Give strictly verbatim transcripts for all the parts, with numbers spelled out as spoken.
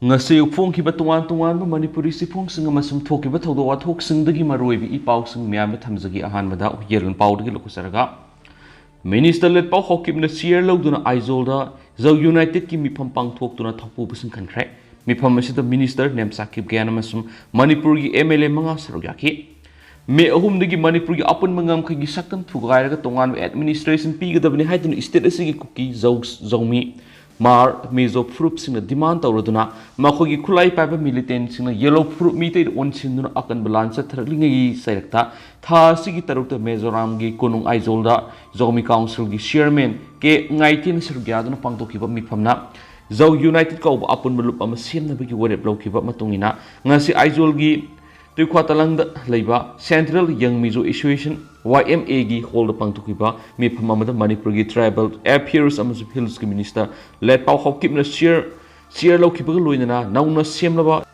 ꯉꯁꯤ ꯐꯣꯡꯈꯤꯕ ꯇꯣꯉꯥꯟ ꯇꯣꯉꯥꯟꯕ ꯃꯅꯤꯄꯨꯔꯤ ꯆꯦꯐꯣꯡꯁꯤꯡ ꯑꯃꯁꯨꯡ ꯊꯣꯛꯈꯤꯕ ꯊꯧꯗꯣꯛ ꯋꯥꯊꯣꯛꯁꯤꯡꯗꯒꯤ ꯃꯔꯨꯑꯣꯏꯕ ꯏ ꯄꯥꯎꯁꯤꯡ ꯃꯌꯥꯝꯗ ꯊꯝꯖꯒꯦ꯫ ꯑꯍꯥꯟꯕꯗ ꯌꯦꯔꯨꯝ ꯄꯥꯎꯗꯒꯤ ꯂꯧꯈꯠꯆꯔꯒ, ꯃꯤꯅꯤꯁꯇꯔ ꯂꯦꯠꯄꯥꯎ ꯍꯥꯎꯀꯤꯞꯅ ꯆꯤꯌꯔ ꯂꯧꯗꯨꯅ ꯑꯥꯏꯖꯣꯜꯗ ꯖꯧ ꯌꯨꯅꯥꯏꯇꯦꯗꯀꯤ ꯃꯤꯐꯝ ꯄꯥꯡꯊꯣꯛꯇꯨꯅ ꯊꯧꯄꯨꯕ ꯁꯤꯡꯈꯟꯈ꯭ꯔꯦ꯫ ꯃꯤꯐꯝ ꯑꯁꯤꯗ ꯃꯤꯅꯤꯁꯇꯔ ꯅꯦꯝꯆꯥ ꯀꯤꯞꯒꯦꯟ ꯑꯃꯁꯨꯡ ꯃꯅꯤꯄꯨꯔꯒꯤ ꯑꯦꯝ ꯑꯦꯜ ꯑꯦ ꯃꯉꯥ ꯁꯔꯨꯛ ꯌꯥꯈꯤ꯫ ꯃꯦ ꯑꯍꯨꯝꯗꯒꯤ ꯃꯅꯤꯄꯨꯔꯒꯤ ꯑꯄꯨꯟꯕ ꯉꯝꯈꯩꯒꯤ ꯁꯛꯇꯝ ꯊꯨꯒꯥꯏꯔꯒ ꯇꯣꯉꯥꯟꯕ ꯑꯦꯗꯃꯤꯅꯤꯁꯇ꯭ꯔꯦꯁꯟ ꯄꯤꯒꯗꯕꯅꯤ ꯍꯥꯏꯗꯨꯅ ꯁ꯭ꯇꯦꯠ ꯑꯁꯤꯒꯤ ꯀꯨꯀꯤ, ꯖꯧ, ꯖꯧꯃꯤ, ꯃꯥꯔ, ꯃꯤꯖꯣ ꯐꯨꯔꯨꯞꯁꯤꯡꯅ ꯗꯤꯃꯥꯟ ꯇꯧꯔꯗꯨꯅ ꯃꯈꯣꯏꯒꯤ ꯈꯨꯠꯂꯥꯏ ꯄꯥꯏꯕ ꯃꯤꯂꯤꯇꯦꯟꯁꯤꯡꯅ ꯌꯦꯜꯂꯣ ꯐꯨꯔꯨꯞ ꯃꯤꯇꯩꯗ ꯑꯣꯟꯁꯤꯟꯗꯨꯅ ꯑꯀꯟꯕ ꯂꯥꯟ ꯆꯠꯊꯔꯛꯂꯤꯉꯩꯒꯤ ꯆꯩꯔꯛꯇ ꯊꯥ ꯑꯁꯤꯒꯤ ꯇꯔꯨꯛꯇ ꯃꯤꯖꯣꯔꯥꯝꯒꯤ ꯀꯣꯅꯨꯡ ꯑꯥꯏꯖꯣꯜꯗ ꯖꯧꯃꯤ ꯀꯥꯎꯟꯁꯤꯜꯒꯤ ꯆꯤꯌꯔꯃꯦꯟ ꯀꯦ ꯉꯥꯏꯇꯦꯟ ꯁꯔꯨꯛ ꯌꯥꯗꯨꯅ ꯄꯥꯡꯊꯣꯛꯈꯤꯕ ꯃꯤꯐꯝꯅ ꯖꯧ ꯌꯨꯅꯥꯏꯇꯦꯗ ꯀꯧꯕ ꯑꯄꯨꯟꯕ ꯂꯨꯞ ꯑꯃ ꯁꯦꯝꯅꯕꯒꯤ ꯋꯥꯔꯦꯞ ꯂꯧꯈꯤꯕ ꯃꯇꯨꯡ ꯏꯟꯅ ꯉꯁꯤ ꯑꯥꯏꯖꯣꯜꯒꯤ ꯇꯨꯏꯈ꯭ꯋꯥꯇꯂꯪꯗ ꯂꯩꯕ ꯁꯦꯟꯇ꯭ꯔꯦꯜ ꯌꯪ ꯃꯤꯖꯣ ꯑꯦꯁꯣꯁꯤꯌꯦꯁꯟ, ꯋꯥꯏ ꯑꯦꯝ ꯑꯦꯒꯤ ꯍꯣꯜꯗ ꯄꯥꯡꯊꯣꯛꯈꯤꯕ ꯃꯤꯐꯝ ꯑꯃꯗ ꯃꯅꯤꯄꯨꯔꯒꯤ ꯇ꯭ꯔꯥꯏꯕꯦꯜ ꯑꯦꯐꯤꯌꯔꯁ ꯑꯃꯁꯨꯡ ꯍꯤꯜꯁꯀꯤ ꯃꯤꯅꯤꯁꯇꯔ ꯂꯦꯠꯄꯥꯎ ꯍꯥꯎꯀꯤꯞꯅ ꯆꯤꯌꯔ, ꯆꯤꯌꯔ ꯂꯧꯈꯤꯕꯒ ꯂꯣꯏꯅꯅ ꯅꯧꯅ ꯁꯦꯝꯂꯕ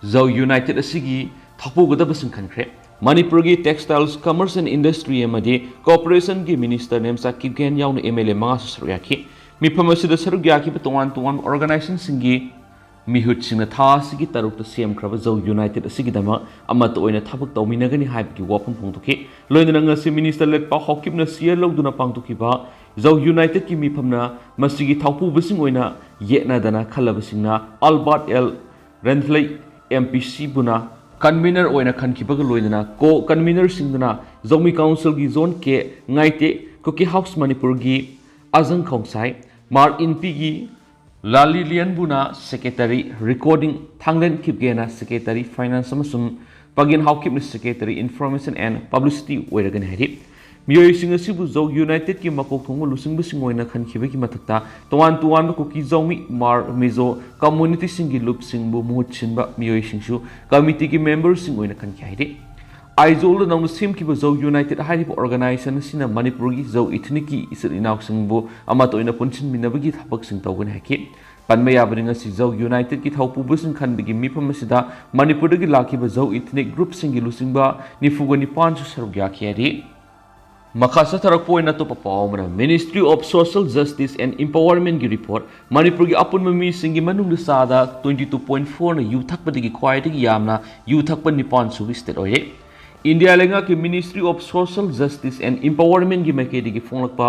ꯖꯧ ꯌꯨꯅꯥꯏꯇꯦꯗ ꯑꯁꯤꯒꯤ ꯊꯧꯄꯨꯒꯗꯕꯁꯤꯡ ꯈꯟꯈ꯭ꯔꯦ꯫ ꯃꯅꯤꯄꯨꯔꯒꯤ ꯇꯦꯛꯁꯇꯥꯏꯜꯁ, ꯀꯃꯔꯁ ꯑꯦꯟ ꯏꯟꯗꯁꯇ꯭ꯔꯤ ꯑꯃꯗꯤ ꯀꯣꯑꯣꯄꯔꯦꯁꯟꯒꯤ ꯃꯤꯅꯤꯁꯇꯔ ꯅꯦꯝꯆꯥ ꯀꯤꯞꯒꯦꯟ ꯌꯥꯎꯅ ꯑꯦꯝ ꯑꯦꯜ ꯑꯦ ꯃꯉꯥꯁꯨ ꯁꯔꯨꯛ ꯌꯥꯈꯤ꯫ ꯃꯤꯐꯝ ꯑꯁꯤꯗ ꯁꯔꯨꯛ ꯌꯥꯈꯤꯕ ꯇꯣꯉꯥꯟ ꯇꯣꯉꯥꯟꯕ ꯑꯣꯔꯒꯅꯥꯏꯖꯦꯁꯟꯁꯤꯡꯒꯤ ꯃꯤꯍꯨꯠꯁꯤꯡꯅ ꯊꯥ ꯑꯁꯤꯒꯤ ꯇꯔꯨꯛꯇ ꯁꯦꯝꯈ꯭ꯔꯕ ꯖꯧ ꯌꯨꯅꯥꯏꯇꯦꯗ ꯑꯁꯤꯒꯤꯗꯃꯛ ꯑꯃꯠꯇ ꯑꯣꯏꯅ ꯊꯕꯛ ꯇꯧꯃꯤꯟꯅꯒꯅꯤ ꯍꯥꯏꯕꯒꯤ ꯋꯥꯐꯝ ꯐꯣꯡꯗꯣꯛꯈꯤ꯫ ꯂꯣꯏꯅꯅ ꯉꯁꯤ ꯃꯤꯅꯤꯁꯇꯔ ꯂꯦꯠꯄꯥꯎ ꯍꯥꯎꯀꯤꯞꯅ ꯆꯤꯌꯔ ꯂꯧꯗꯨꯅ ꯄꯥꯡꯊꯣꯛꯈꯤꯕ ꯖꯧ ꯌꯨꯅꯥꯏꯇꯦꯗꯀꯤ ꯃꯤꯐꯝꯅ ꯃꯁꯤꯒꯤ ꯊꯧꯄꯨꯕꯁꯤꯡ ꯑꯣꯏꯅ ꯌꯦꯠꯅꯗꯅ ꯈꯜꯂꯕꯁꯤꯡꯅ ꯑꯜꯕꯥꯔꯠ ꯑꯦꯜ ꯔꯦꯟꯊꯂꯩ ꯑꯦꯝ ꯄꯤ ꯁꯤꯕꯨꯅ ꯀꯟꯚꯤꯅꯔ ꯑꯣꯏꯅ ꯈꯟꯈꯤꯕꯒ ꯂꯣꯏꯅꯅ ꯀꯣ ꯀꯟꯚꯤꯅꯔꯁꯤꯡꯗꯨꯅ ꯖꯧꯃꯤ ꯀꯥꯎꯟꯁꯤꯜꯒꯤ ꯖꯣꯟ ꯀꯦ ꯉꯥꯏꯇꯦ, ꯀꯨꯀꯤ ꯍꯥꯎꯁ ꯃꯅꯤꯄꯨꯔꯒꯤ ꯑꯖꯪ ꯈꯣꯡꯁꯥꯏ, ꯃꯥꯔ ꯏꯟꯄꯤꯒꯤ ꯂꯥꯂꯤꯂꯤꯌꯟꯕꯨꯅ ꯁꯦꯀ꯭ꯔꯦꯇꯔꯤ, ꯔꯤꯀꯣꯔꯗꯤꯡ ꯊꯥꯡꯂꯦꯟ ꯈꯤꯞꯒꯦꯅ ꯁꯦꯀ꯭ꯔꯦꯇꯔꯤ ꯐꯥꯏꯅꯥꯟꯁ ꯑꯃꯁꯨꯡ ꯄꯥꯒꯦꯟ ꯍꯥꯎꯀꯤꯞꯅ ꯁꯦꯀ꯭ꯔꯦꯇꯔꯤ ꯏꯟꯐꯣꯔꯃꯦꯁꯟ ꯑꯦꯟ ꯄꯕ꯭ꯂꯤꯁꯤꯇꯤ ꯑꯣꯏꯔꯒꯅꯤ ꯍꯥꯏꯔꯤ꯫ ꯃꯤꯑꯣꯏꯁꯤꯡ ꯑꯁꯤꯕꯨ ꯖꯧ ꯌꯨꯅꯥꯏꯇꯦꯗꯀꯤ ꯃꯀꯣꯛ ꯊꯣꯡꯕ ꯂꯨꯆꯤꯡꯕꯁꯤꯡ ꯑꯣꯏꯅ ꯈꯟꯈꯤꯕꯒꯤ ꯃꯊꯛꯇ ꯇꯣꯉꯥꯟ ꯇꯣꯉꯥꯟꯕ ꯀꯨꯀꯤ, ꯖꯧꯃꯤ, ꯃꯥꯔ, ꯃꯤꯖꯣ ꯀꯝꯃꯨꯅꯤꯇꯤꯁꯤꯡꯒꯤ ꯂꯨꯞꯁꯤꯡꯕꯨ ꯃꯍꯨꯠ ꯁꯤꯟꯕ ꯃꯤꯑꯣꯏꯁꯤꯡꯁꯨ ꯀꯃꯤꯇꯤꯒꯤ ꯃꯦꯝꯕꯔꯁꯤꯡ ꯑꯣꯏꯅ ꯈꯟꯈꯤ ꯍꯥꯏꯔꯤ꯫ ꯑꯥꯏꯖꯣꯜꯗ ꯅꯧꯅ ꯁꯦꯝꯈꯤꯕ ꯖꯧ ꯌꯨꯅꯥꯏꯇꯦꯗ ꯍꯥꯏꯔꯤꯕ ꯑꯣꯔꯒꯅꯥꯏꯖꯦꯁꯟ ꯑꯁꯤꯅ ꯃꯅꯤꯄꯨꯔꯒꯤ ꯖꯧ ꯏꯊꯅꯤꯛꯀꯤ ꯏꯆꯤꯜ ꯏꯅꯥꯎꯁꯤꯡꯕꯨ ꯑꯃꯠꯇ ꯑꯣꯏꯅ ꯄꯨꯟꯁꯤꯟꯃꯤꯟꯅꯕꯒꯤ ꯊꯕꯛꯁꯤꯡ ꯇꯧꯒꯅꯤ ꯍꯥꯏꯈꯤ꯫ ꯄꯟꯕ ꯌꯥꯕꯅꯤ, ꯉꯁꯤ ꯖꯧ ꯌꯨꯅꯥꯏꯇꯦꯗꯀꯤ ꯊꯧꯄꯨꯕꯁꯤꯡ ꯈꯟꯕꯒꯤ ꯃꯤꯐꯝ ꯑꯁꯤꯗ ꯃꯅꯤꯄꯨꯔꯗꯒꯤ ꯂꯥꯛꯈꯤꯕ ꯖꯧ ꯏꯊꯅꯤꯛ ꯒ꯭ꯔꯨꯞꯁꯤꯡꯒꯤ ꯂꯨꯆꯤꯡꯕ ꯅꯤꯐꯨꯒ ꯅꯤꯄꯥꯟꯁꯨ ꯁꯔꯨꯛ ꯌꯥꯈꯤ ꯍꯥꯏꯔꯤ꯫ ꯃꯈꯥ ꯆꯠꯊꯔꯛꯄ ꯑꯣꯏꯅ ꯑꯇꯣꯞꯄ ꯄꯥꯎ ꯑꯃꯅ, Ministry of Social Justice and Empowerment ꯒꯤ report, ꯃꯅꯤꯄꯨꯔꯒꯤ ꯑꯄꯨꯟꯕ ꯃꯤꯁꯤꯡꯒꯤ ꯃꯅꯨꯡꯗ ꯆꯥꯗ twenty two point four ꯅ ꯌꯨ ꯊꯛꯄꯗꯒꯤ ꯈ꯭ꯋꯥꯏꯗꯒꯤ ꯌꯥꯝꯅ ꯌꯨ ꯊꯛꯄ ꯅꯤꯄꯥꯟ ꯁꯨꯕ state ꯑꯣꯏꯔꯦ꯫ ꯏꯟꯗꯤꯌꯥ ꯂꯩꯉꯥꯛꯀꯤ Ministry of Social Justice and Empowerment ꯒꯤ ꯃꯥꯏꯀꯩꯗꯒꯤ ꯐꯣꯡꯂꯛꯄ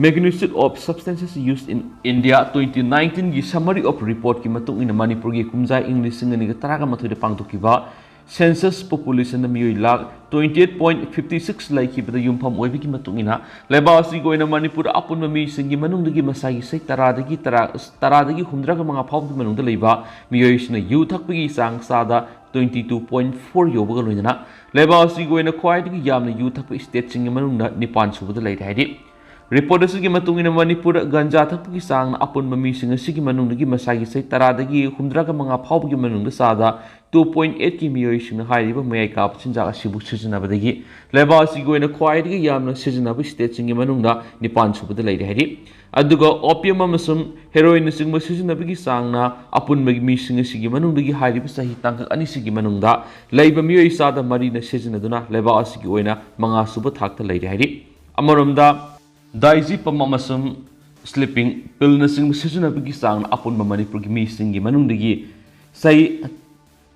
Magnitude of Substances Used in India twenty nineteen ꯒꯤ summary of report ꯀꯤ ꯃꯇꯨꯡ ꯏꯟꯅ, ꯃꯅꯤꯄꯨꯔꯒꯤ ꯀꯨꯝꯖꯥ ꯏꯪ ꯂꯤꯁꯤꯡ ꯑꯅꯤꯒ ꯇꯔꯥꯒ ꯃꯥꯊꯣꯏꯗ ꯄꯥꯡꯊꯣꯛꯈꯤꯕ census population ꯗ ꯃꯤꯑꯣꯏ lakh twenty eight point fifty six ꯂꯩꯈꯤꯕꯗ ꯌꯨꯝꯐꯝ ꯑꯣꯏꯕꯒꯤ ꯃꯇꯨꯡ ꯏꯟꯅ, ꯂꯩꯕꯥꯛ ꯑꯁꯤꯒꯤ ꯑꯣꯏꯅ ꯃꯅꯤꯄꯨꯔ ꯑꯄꯨꯟꯕ ꯃꯤꯁꯤꯡꯒꯤ ꯃꯅꯨꯡꯗꯒꯤ ꯃꯁꯥꯒꯤ ꯆꯍꯤ ꯇꯔꯥꯗꯒꯤ ꯇꯔꯥ, ꯇꯔꯥꯗꯒꯤ ꯍꯨꯝꯗ꯭ꯔꯥꯒ ꯃꯉꯥ ꯐꯥꯎꯕꯒꯤ ꯃꯅꯨꯡꯗ ꯂꯩꯕ ꯃꯤꯑꯣꯏꯁꯤꯡꯅ ꯌꯨ ꯊꯛꯄꯒꯤ ꯆꯥꯡ ꯆꯥꯗ twenty two point four ꯌꯧꯕꯒ ꯂꯣꯏꯅꯅ, ꯂꯩꯕꯥꯛ ꯑꯁꯤꯒꯤ ꯑꯣꯏꯅ ꯈ꯭ꯋꯥꯏꯗꯒꯤ ꯌꯥꯝꯅ ꯌꯨ ꯊꯛꯄ state ꯁꯤꯡꯒꯤ ꯃꯅꯨꯡꯗ ꯅꯤꯄꯥꯟ ꯁꯨꯕꯗ ꯂꯩꯔꯦ ꯍꯥꯏꯔꯤ꯫ Report ꯑꯁꯤꯒꯤ ꯃꯇꯨꯡ ꯏꯟꯅ, ꯃꯅꯤꯄꯨꯔꯗ ꯒꯟꯖꯥ ꯊꯛꯄꯒꯤ ꯆꯥꯡꯅ ꯑꯄꯨꯟꯕ ꯃꯤꯁꯤꯡ ꯑꯁꯤꯒꯤ ꯃꯅꯨꯡꯗꯒꯤ ꯃꯁꯥꯒꯤ ꯆꯍꯤ ꯇꯔꯥꯗꯒꯤ ꯍꯨꯝꯗ꯭ꯔꯥꯒ ꯃꯉꯥ ꯐꯥꯎꯕꯒꯤ ꯃꯅꯨꯡꯗ ꯆꯥꯗ two point eight ꯀꯤ ꯃꯤꯑꯣꯏꯁꯤꯡꯅ ꯍꯥꯏꯔꯤꯕ ꯃꯌꯥꯏ ꯀꯥꯕ ꯆꯤꯟꯖꯥꯛ ꯑꯁꯤꯕꯨ ꯁꯤꯖꯤꯟꯅꯕꯗꯒꯤ ꯂꯩꯕꯥꯛ ꯑꯁꯤꯒꯤ ꯑꯣꯏꯅ ꯈ꯭ꯋꯥꯏꯗꯒꯤ ꯌꯥꯝꯅ ꯁꯤꯖꯤꯟꯅꯕ state ꯁꯤꯡꯒꯤ ꯃꯅꯨꯡꯗ ꯅꯤꯄꯥꯟ ꯁꯨꯕꯗ ꯂꯩꯔꯦ ꯍꯥꯏꯔꯤ꯫ ꯑꯗꯨꯒ opium ꯑꯃꯁꯨꯡ heroin ꯅꯆꯤꯡꯕ ꯁꯤꯖꯤꯟꯅꯕꯒꯤ ꯆꯥꯡꯅ ꯑꯄꯨꯟꯕꯒꯤ ꯃꯤꯁꯤꯡ ꯑꯁꯤꯒꯤ ꯃꯅꯨꯡꯗꯒꯤ ꯍꯥꯏꯔꯤꯕ ꯆꯍꯤ ꯇꯥꯡꯀꯛ ꯑꯅꯤꯁꯤꯒꯤ ꯃꯅꯨꯡꯗ ꯂꯩꯕ ꯃꯤꯑꯣꯏ ꯆꯥꯗ ꯃꯔꯤꯅ ꯁꯤꯖꯤꯟꯅꯗꯨꯅ ꯂꯩꯕꯥꯛ ꯑꯁꯤꯒꯤ ꯑꯣꯏꯅ ꯃꯉꯥ ꯁꯨꯕ ꯊꯥꯛꯇ ꯂꯩꯔꯦ ꯍꯥꯏꯔꯤ꯫ ꯑꯃꯔꯣꯝꯗ, diazepam ꯑꯃꯁꯨꯡ sleeping pill ꯅꯆꯤꯡꯕ ꯁꯤꯖꯤꯟꯅꯕꯒꯤ ꯆꯥꯡꯅ ꯑꯄꯨꯟꯕ ꯃꯅꯤꯄꯨꯔꯒꯤ ꯃꯤꯁꯤꯡꯒꯤ ꯃꯅꯨꯡꯗꯒꯤ ꯆꯍꯤ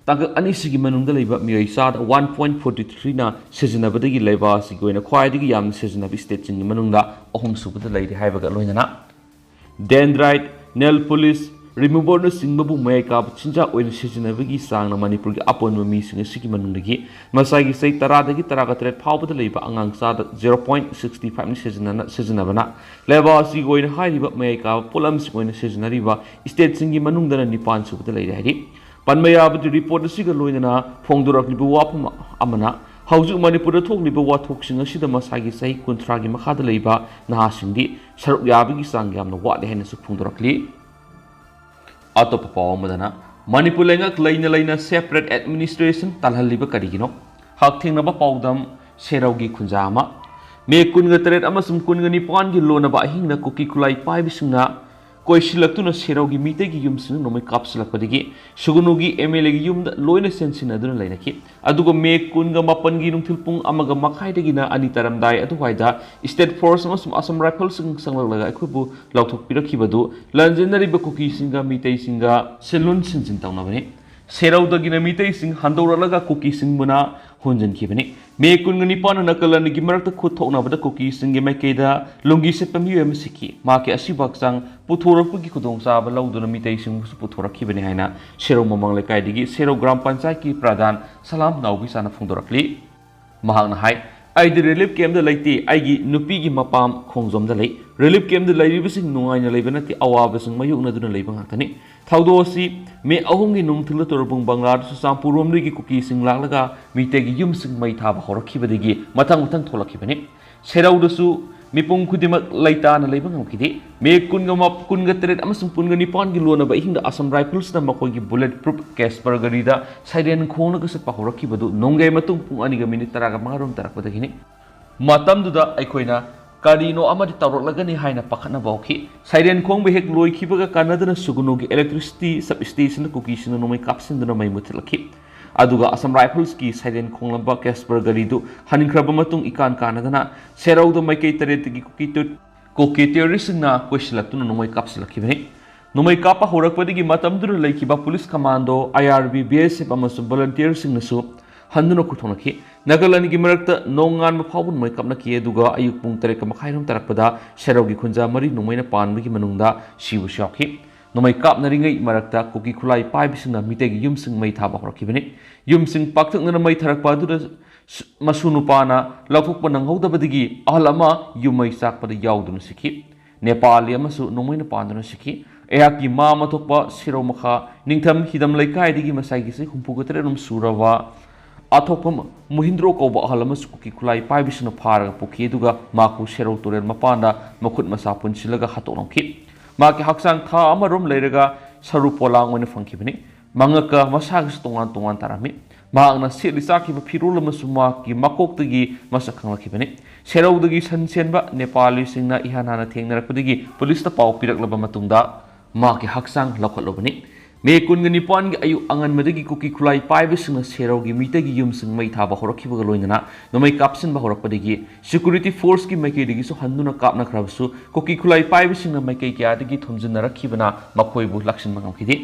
ꯇꯥꯡꯀꯛ ꯑꯅꯤꯁꯤꯒꯤ ꯃꯅꯨꯡꯗ ꯂꯩꯕ ꯃꯤꯑꯣꯏ ꯆꯥꯗ one point forty three ꯅ ꯁꯤꯖꯤꯟꯅꯕꯗꯒꯤ ꯂꯩꯕꯥꯛ ꯑꯁꯤꯒꯤ ꯑꯣꯏꯅ ꯈ꯭ꯋꯥꯏꯗꯒꯤ ꯌꯥꯝꯅ ꯁꯤꯖꯤꯟꯅꯕ state ꯁꯤꯡꯒꯤ ꯃꯅꯨꯡꯗ ꯑꯍꯨꯝ ꯁꯨꯕꯗ ꯂꯩꯔꯦ ꯍꯥꯏꯕꯒ ꯂꯣꯏꯅꯅ, dendrite, nail polish remover ꯅꯆꯤꯡꯕꯕꯨ ꯃꯌꯥꯏ ꯀꯥꯕ ꯆꯤꯟꯖꯥꯛ ꯑꯣꯏꯅ ꯁꯤꯖꯤꯟꯅꯕꯒꯤ ꯆꯥꯡꯅ ꯃꯅꯤꯄꯨꯔꯒꯤ ꯑꯄꯨꯟꯕ ꯃꯤꯁꯤꯡ ꯑꯁꯤꯒꯤ ꯃꯅꯨꯡꯗꯒꯤ ꯃꯁꯥꯒꯤ ꯆꯍꯤ ꯇꯔꯥꯗꯒꯤ ꯇꯔꯥꯒ ꯇꯔꯦꯠ ꯐꯥꯎꯕꯗ ꯂꯩꯕ ꯑꯉꯥꯡ ꯆꯥꯗ zero point six five ꯅ ꯁꯤꯖꯤꯟꯅꯅ-, ꯁꯤꯖꯤꯟꯅꯕꯅ ꯂꯩꯕꯥꯛ ꯑꯁꯤꯒꯤ ꯑꯣꯏꯅ ꯍꯥꯏꯔꯤꯕ ꯃꯌꯥꯏ ꯀꯥꯕ ꯄꯣꯠꯂꯝꯁꯤꯡ ꯑꯣꯏꯅ ꯁꯤꯖꯤꯟꯅꯔꯤꯕ state ꯁꯤꯡꯒꯤ ꯃꯅꯨꯡꯗꯅ ꯅꯤꯄꯥꯟ ꯁꯨꯕꯗ ꯂꯩꯔꯦ ꯍꯥꯏꯔꯤ꯫ ꯄꯟꯕ ꯌꯥꯕꯗꯤ, report ꯑꯁꯤꯒ ꯂꯣꯏꯅꯅ ꯐꯣꯡꯗꯣꯔꯛꯂꯤꯕ ꯋꯥꯐꯝ ꯑꯃꯅ, ꯍꯧꯖꯤꯛ ꯃꯅꯤꯄꯨꯔꯗ ꯊꯣꯛꯂꯤꯕ ꯋꯥꯊꯣꯛꯁꯤꯡ ꯑꯁꯤꯗ ꯃꯁꯥꯒꯤ ꯆꯍꯤ ꯀꯨꯟꯊ꯭ꯔꯥꯒꯤ ꯃꯈꯥꯗ ꯂꯩꯕ ꯅꯍꯥꯁꯤꯡꯗꯤ ꯁꯔꯨꯛ ꯌꯥꯕꯒꯤ ꯆꯥꯡ ꯌꯥꯝꯅ ꯋꯥꯠꯂꯤ ꯍꯥꯏꯅꯁꯨ ꯐꯣꯡꯗꯣꯔꯛꯂꯤ꯫ ꯑꯇꯣꯞꯄ ꯄꯥꯎ ꯑꯃꯗꯅ, ꯃꯅꯤꯄꯨꯔ ꯂꯩꯉꯥꯛ ꯂꯩꯅ ꯂꯩꯅ separate administration ꯇꯥꯜꯍꯜꯂꯤꯕ ꯀꯔꯤꯒꯤꯅꯣ? ꯍꯛꯊꯦꯡꯅꯕ ꯄꯥꯎꯗꯝ, ꯁꯦꯔꯧꯒꯤ ꯈꯨꯟꯖꯥ ꯑꯃ꯫ ꯃꯦ ꯀꯨꯟꯒ ꯇꯔꯦꯠ ꯑꯃꯁꯨꯡ ꯀꯨꯟꯒ ꯅꯤꯄꯥꯟꯒꯤ ꯂꯣꯟꯅꯕ ꯑꯍꯤꯡꯗ ꯀꯨꯀꯤ ꯈꯨꯠꯂꯥꯏ ꯄꯥꯏꯕꯁꯤꯡꯅ ꯀꯣꯏꯁꯤꯜꯂꯛꯇꯨꯅ ꯁꯦꯔꯧꯒꯤ ꯃꯤꯇꯩꯒꯤ ꯌꯨꯝꯁꯤꯡ ꯅꯣꯡꯃꯩ ꯀꯥꯞꯁꯤꯜꯂꯛꯄꯗꯒꯤ ꯁꯨꯒꯅꯨꯒꯤ ꯑꯦꯝ ꯑꯦꯜ ꯑꯦꯒꯤ ꯌꯨꯝꯗ ꯂꯣꯏꯅ ꯆꯦꯟꯁꯤꯟꯅꯗꯨꯅ ꯂꯩꯅꯈꯤ꯫ ꯑꯗꯨꯒ ꯃꯦ ꯀꯨꯟꯒ ꯃꯥꯄꯟꯒꯤ ꯅꯨꯡꯊꯤꯜ ꯄꯨꯡ ꯑꯃꯒ ꯃꯈꯥꯏꯗꯒꯤꯅ ꯑꯅꯤ ꯇꯥꯔꯝꯗꯥꯏ ꯑꯗꯨꯋꯥꯏꯗ ꯁ꯭ꯇꯦꯠ ꯐꯣꯔꯁ ꯑꯃꯁꯨꯡ ꯑꯁꯥꯝ ꯔꯥꯏꯐꯜꯁꯤꯡ ꯆꯪꯂꯛꯂꯒ ꯑꯩꯈꯣꯏꯕꯨ ꯂꯧꯊꯣꯛꯄꯤꯔꯛꯈꯤꯕꯗꯨ ꯂꯥꯟꯖꯦꯟꯅꯔꯤꯕ ꯀꯨꯀꯤꯁꯤꯡꯒ ꯃꯤꯇꯩꯁꯤꯡꯒ ꯁꯤꯟꯂꯣꯟ ꯁꯤꯟꯖꯤꯟ ꯇꯧꯅꯕꯅꯤ꯫ ꯁꯦꯔꯧꯗꯒꯤꯅ ꯃꯤꯇꯩꯁꯤꯡ ꯍꯟꯗꯣꯔꯛꯂꯒ ꯀꯨꯀꯤꯁꯤꯡꯕꯨꯅ ꯍꯨꯟꯖꯤꯟꯈꯤꯕꯅꯤ꯫ ꯃꯦ ꯀꯨꯟꯒ ꯅꯤꯄꯥꯟꯗ ꯅꯥꯒꯥꯂꯦꯟꯗꯒꯤ ꯃꯔꯛꯇ ꯈꯨꯠ ꯊꯣꯛꯅꯕꯗ ꯀꯨꯀꯤꯁꯤꯡꯒꯤ ꯃꯥꯏꯀꯩꯗ ꯂꯨꯡꯒꯤ ꯁꯦꯠꯄ ꯃꯤꯑꯣꯏ ꯑꯃ ꯁꯤꯈꯤ꯫ ꯃꯍꯥꯛꯀꯤ ꯑꯁꯤꯕ ꯍꯛꯆꯥꯡ ꯄꯨꯊꯣꯔꯛꯄꯒꯤ ꯈꯨꯗꯣꯡꯆꯥꯕ ꯂꯧꯗꯨꯅ ꯃꯤꯇꯩꯁꯤꯡꯕꯨꯁꯨ ꯄꯨꯊꯣꯔꯛꯈꯤꯕꯅꯤ ꯍꯥꯏꯅ ꯁꯦꯔꯧ ꯃꯃꯥꯡ ꯂꯩꯀꯥꯏꯗꯒꯤ ꯁꯦꯔꯧ ꯒ꯭ꯔꯥꯝ ꯄꯟꯆꯥꯌꯠꯀꯤ ꯄ꯭ꯔꯙꯥꯟ ꯁꯂꯥꯝ ꯅꯥꯎꯕꯤꯁꯥꯅ ꯐꯣꯡꯗꯣꯔꯛꯂꯤ꯫ ꯃꯍꯥꯛꯅ ꯍꯥꯏ, "ꯑꯩꯗꯤ ꯔꯤꯂꯤꯐ ꯀꯦꯝꯞꯇ ꯂꯩꯇꯦ, ꯑꯩꯒꯤ ꯅꯨꯄꯤꯒꯤ ꯃꯄꯥꯝ ꯈꯣꯡꯖꯣꯝꯗ ꯂꯩ꯫ ꯔꯤꯂꯤꯐ ꯀꯦꯝꯞꯇ ꯂꯩꯔꯤꯕꯁꯤꯡ ꯅꯨꯡꯉꯥꯏꯅ ꯂꯩꯕ ꯅꯠꯇꯦ, ꯑꯋꯥꯕꯁꯤꯡ ꯃꯥꯌꯣꯛꯅꯗꯨꯅ ꯂꯩꯕ ꯉꯥꯛꯇꯅꯤ꯫ ꯊꯧꯗꯣꯛ ꯑꯁꯤ ꯃꯦ ꯑꯍꯨꯝꯒꯤ ꯅꯨꯡꯊꯤꯜꯗ ꯇꯣꯔꯕꯨꯡ ꯕꯪꯂꯥꯗ ꯆꯨꯔꯆꯥꯟꯄꯨꯔ ꯔꯣꯝꯗꯒꯤ ꯀꯨꯀꯤꯁꯤꯡ ꯂꯥꯛꯂꯒ ꯃꯤꯇꯩꯒꯤ ꯌꯨꯝꯁꯤꯡ ꯃꯩ ꯊꯥꯕ ꯍꯧꯔꯛꯈꯤꯕꯗꯒꯤ ꯃꯊꯪ ꯃꯊꯪ ꯊꯣꯛꯂꯛꯈꯤꯕꯅꯤ꯫ ꯁꯦꯔꯧꯗꯁꯨ ꯃꯤꯄꯨꯝ ꯈꯨꯗꯤꯡꯃꯛ ꯂꯩꯇꯥꯅ ꯂꯩꯕ ꯉꯝꯈꯤꯗꯦ꯫ ꯃꯦ ꯀꯨꯟꯒ ꯃꯥ-, ꯀꯨꯟꯒ ꯇꯔꯦꯠ ꯑꯃꯁꯨꯡ ꯀꯨꯟꯒ ꯅꯤꯄꯥꯟꯒꯤ ꯂꯣꯟꯅꯕ ꯑꯍꯤꯡꯗ ꯑꯁꯥꯝ ꯔꯥꯏꯐꯜꯁꯅ ꯃꯈꯣꯏꯒꯤ ꯕꯨꯂꯦꯠ ꯄ꯭ꯔꯨꯐ ꯀꯦꯁꯄꯔ ꯒꯥꯔꯤꯗ ꯁꯥꯏꯔꯦꯟ ꯈꯣꯡꯂꯒ ꯆꯠꯄ ꯍꯧꯔꯛꯈꯤꯕꯗꯨ ꯅꯣꯡꯌꯥꯏ ꯃꯇꯨꯡ ꯄꯨꯡ ꯑꯅꯤꯒ ꯃꯤꯅꯤꯠ ꯇꯔꯥꯒ ꯃꯉꯥꯔꯣꯝ ꯇꯥꯔꯛꯄꯗꯒꯤꯅꯤ꯫ ꯃꯇꯝꯗꯨꯗ ꯑꯩꯈꯣꯏꯅ ꯀꯔꯤꯅꯣ ꯑꯃꯗꯤ ꯇꯧꯔꯛꯂꯒꯅꯤ ꯍꯥꯏꯅ ꯄꯥꯈꯠꯅꯕ ꯍꯧꯈꯤ꯫ ꯁꯥꯏꯔꯦꯟ ꯈꯣꯡꯕ ꯍꯦꯛ ꯂꯣꯏꯈꯤꯕꯒ ꯀꯥꯟꯅꯗꯅ ꯁꯨꯒꯅꯨꯒꯤ electricity substation ꯀꯨꯀꯤꯁꯤꯡꯅ ꯅꯣꯡꯃꯩ ꯀꯥꯞꯁꯤꯟꯗꯨꯅ ꯃꯩ ꯃꯨꯠꯊꯠꯂꯛꯈꯤ꯫ ꯑꯗꯨꯒ ꯑꯁꯥꯝ ꯔꯥꯏꯐꯜꯁꯀꯤ ꯁꯥꯏꯔꯦꯟ ꯈꯣꯡꯂꯝꯕ ꯀꯦꯁꯄꯔ ꯒꯥꯔꯤꯗꯨ ꯍꯟꯈ꯭ꯔꯕ ꯃꯇꯨꯡ ꯏꯀꯥꯟ ꯀꯥꯟꯅꯗꯅ ꯁꯦꯔꯧꯗ ꯃꯥꯏꯀꯩ ꯇꯔꯦꯠꯇꯒꯤ ꯀꯨꯀꯤ ꯇꯨ-, ꯀꯨꯀꯤ ꯇꯦꯔꯣꯔꯤꯁꯁꯤꯡꯅ ꯀꯣꯏꯁꯤꯜꯂꯛꯇꯨꯅ ꯅꯣꯡꯃꯩ ꯀꯥꯞꯁꯤꯜꯂꯛꯈꯤꯕꯅꯤ꯫ ꯅꯣꯡꯃꯩ ꯀꯥꯞꯄ ꯍꯧꯔꯛꯄꯗꯒꯤ ꯃꯇꯝꯗꯨꯗ ꯂꯩꯈꯤꯕ ꯄꯨꯂꯤꯁ ꯀꯃꯥꯟꯗꯣ, ꯑꯥꯏ ꯑꯥꯔ ꯕꯤ, ꯕꯤ ꯑꯦꯁ ꯑꯦꯐ ꯑꯃꯁꯨꯡ ꯚꯣꯂꯨꯟꯇꯤꯌꯔꯁꯤꯡꯅꯁꯨ ꯍꯟꯗꯨꯅ ꯈꯨꯠ ꯊꯣꯛꯅꯈꯤ꯫ ꯅꯥꯒꯥꯂꯦꯟꯒꯤ ꯃꯔꯛꯇ ꯅꯣꯡꯉꯥꯟꯕ ꯐꯥꯎꯕ ꯅꯣꯡꯃꯩ ꯀꯥꯞꯅꯈꯤ, ꯑꯗꯨꯒ ꯑꯌꯨꯛ ꯄꯨꯡ ꯇꯔꯦꯠꯀ ꯃꯈꯥꯏꯔꯣꯝ ꯇꯥꯔꯛꯄꯗ ꯁꯦꯔꯧꯒꯤ ꯈꯨꯟꯖꯥ ꯃꯔꯤ ꯅꯣꯡꯃꯩꯅ ꯄꯥꯟꯕꯒꯤ ꯃꯅꯨꯡꯗ ꯁꯤꯕꯁꯨ ꯌꯥꯎꯈꯤ꯫ ꯅꯣꯡꯃꯩ ꯀꯥꯞꯅꯔꯤꯉꯩ ꯃꯔꯛꯇ ꯀꯨꯀꯤ ꯈꯨꯠꯂꯥꯏ ꯄꯥꯏꯕꯁꯤꯡꯅ ꯃꯤꯇꯩꯒꯤ ꯌꯨꯝꯁꯤꯡ ꯃꯩ ꯊꯥꯕ ꯍꯧꯔꯛꯈꯤꯕꯅꯤ꯫ ꯌꯨꯝꯁꯤꯡ ꯄꯥꯛꯊꯛꯅꯅ ꯃꯩ ꯊꯥꯔꯛꯄ ꯑꯗꯨꯗ ꯁ-, ꯃꯁꯨ ꯅꯨꯄꯥꯅ ꯂꯧꯊꯣꯛꯄ ꯅꯪꯍꯧꯗꯕꯗꯒꯤ ꯑꯍꯜ ꯑꯃ ꯌꯨꯝ ꯃꯩ ꯆꯥꯛꯄꯗ ꯌꯥꯎꯗꯨꯅ ꯁꯤꯈꯤ꯫ ꯅꯦꯄꯥꯂꯤ ꯑꯃꯁꯨ ꯅꯣꯡꯃꯩꯅ ꯄꯥꯟꯗꯨꯅ ꯁꯤꯈꯤ꯫ ꯑꯩꯍꯥꯛꯀꯤ ꯃꯥꯝꯃ ꯊꯣꯛꯄ ꯁꯦꯔꯧ ꯃꯈꯥ ꯅꯤꯡꯊꯝ ꯍꯤꯗꯝ ꯂꯩꯀꯥꯏꯗꯒꯤ ꯃꯁꯥꯒꯤ ꯆꯍꯤ ꯍꯨꯝꯐꯨꯒ ꯇꯔꯦꯠ ꯔꯣꯝ ꯁꯨꯔꯕ ꯑꯊꯣꯛꯄ ꯃꯨꯍꯤꯟꯗ꯭ꯔꯣ ꯀꯧꯕ ꯑꯍꯜ ꯑꯃꯁꯨ ꯀꯨꯀꯤ ꯈꯨꯠꯂꯥꯏ ꯄꯥꯏꯕꯁꯤꯡꯅ ꯐꯥꯔꯒ ꯄꯨꯈꯤ, ꯑꯗꯨꯒ ꯃꯍꯥꯛꯄꯨ ꯁꯦꯔꯧ ꯇꯨꯔꯦꯜ ꯃꯄꯥꯟꯗ ꯃꯈꯨꯠ ꯃꯁꯥ ꯄꯨꯟꯁꯤꯜꯂꯒ ꯍꯥꯠꯇꯣꯛꯂꯝꯈꯤ꯫ ꯃꯍꯥꯛꯀꯤ ꯍꯛꯆꯥꯡ ꯊꯥ ꯑꯃꯔꯣꯝ ꯂꯩꯔꯒ ꯁꯔꯨ ꯄꯣꯂꯥꯡ ꯑꯣꯏꯅ ꯐꯪꯈꯤꯕꯅꯤ꯫ ꯃꯉꯛꯀ ꯃꯁꯥꯒꯁꯨ ꯇꯣꯉꯥꯟ ꯇꯣꯉꯥꯟ ꯇꯥꯔꯝꯃꯤ꯫ ꯃꯍꯥꯛꯅ ꯁꯦꯠꯂꯤ ꯆꯥꯈꯤꯕ ꯐꯤꯔꯣꯜ ꯑꯃꯁꯨ ꯃꯍꯥꯛꯀꯤ ꯃꯀꯣꯛꯇꯒꯤ ꯃꯁꯛ ꯈꯪꯂꯛꯈꯤꯕꯅꯤ꯫ ꯁꯦꯔꯧꯗꯒꯤ ꯁꯟ ꯁꯦꯟꯕ ꯅꯦꯄꯥꯂꯤꯁꯤꯡꯅ ꯏꯍꯥꯟ ꯍꯥꯟꯅ ꯊꯦꯡꯅꯔꯛꯄꯗꯒꯤ ꯄꯨꯂꯤꯁꯇ ꯄꯥꯎ ꯄꯤꯔꯛꯂꯕ ꯃꯇꯨꯡꯗ ꯃꯍꯥꯛꯀꯤ ꯍꯛꯆꯥꯡ ꯂꯧꯈꯠꯂꯨꯕꯅꯤ꯫ ꯃꯦ ꯀꯨꯟꯒ ꯅꯤꯄꯥꯟꯒꯤ ꯑꯌꯨꯛ ꯑꯉꯟꯕꯗꯒꯤ ꯀꯨꯀꯤ ꯈꯨꯠꯂꯥꯏ ꯄꯥꯏꯕꯁꯤꯡꯅ ꯁꯦꯔꯧꯒꯤ ꯃꯤꯇꯩꯒꯤ ꯌꯨꯝꯁꯤꯡ ꯃꯩ ꯊꯥꯕ ꯍꯧꯔꯛꯈꯤꯕꯒ ꯂꯣꯏꯅꯅ ꯅꯣꯡꯃꯩ ꯀꯥꯞꯁꯤꯟꯕ ꯍꯧꯔꯛꯄꯗꯒꯤ ꯁꯦꯀ꯭ꯌꯨꯔꯤꯇꯤ ꯐꯣꯔꯁꯀꯤ ꯃꯥꯏꯀꯩꯗꯒꯤꯁꯨ ꯍꯟꯗꯨꯅ ꯀꯥꯞꯅꯈ꯭ꯔꯕꯁꯨ ꯀꯨꯀꯤ ꯈꯨꯠꯂꯥꯏ ꯄꯥꯏꯕꯁꯤꯡꯅ ꯃꯥꯏꯀꯩ ꯀꯌꯥꯗꯒꯤ ꯊꯣꯝꯖꯤꯟꯅꯔꯛꯈꯤꯕꯅ ꯃꯈꯣꯏꯕꯨ ꯂꯥꯛꯁꯤꯟꯕ ꯉꯝꯈꯤꯗꯦ꯫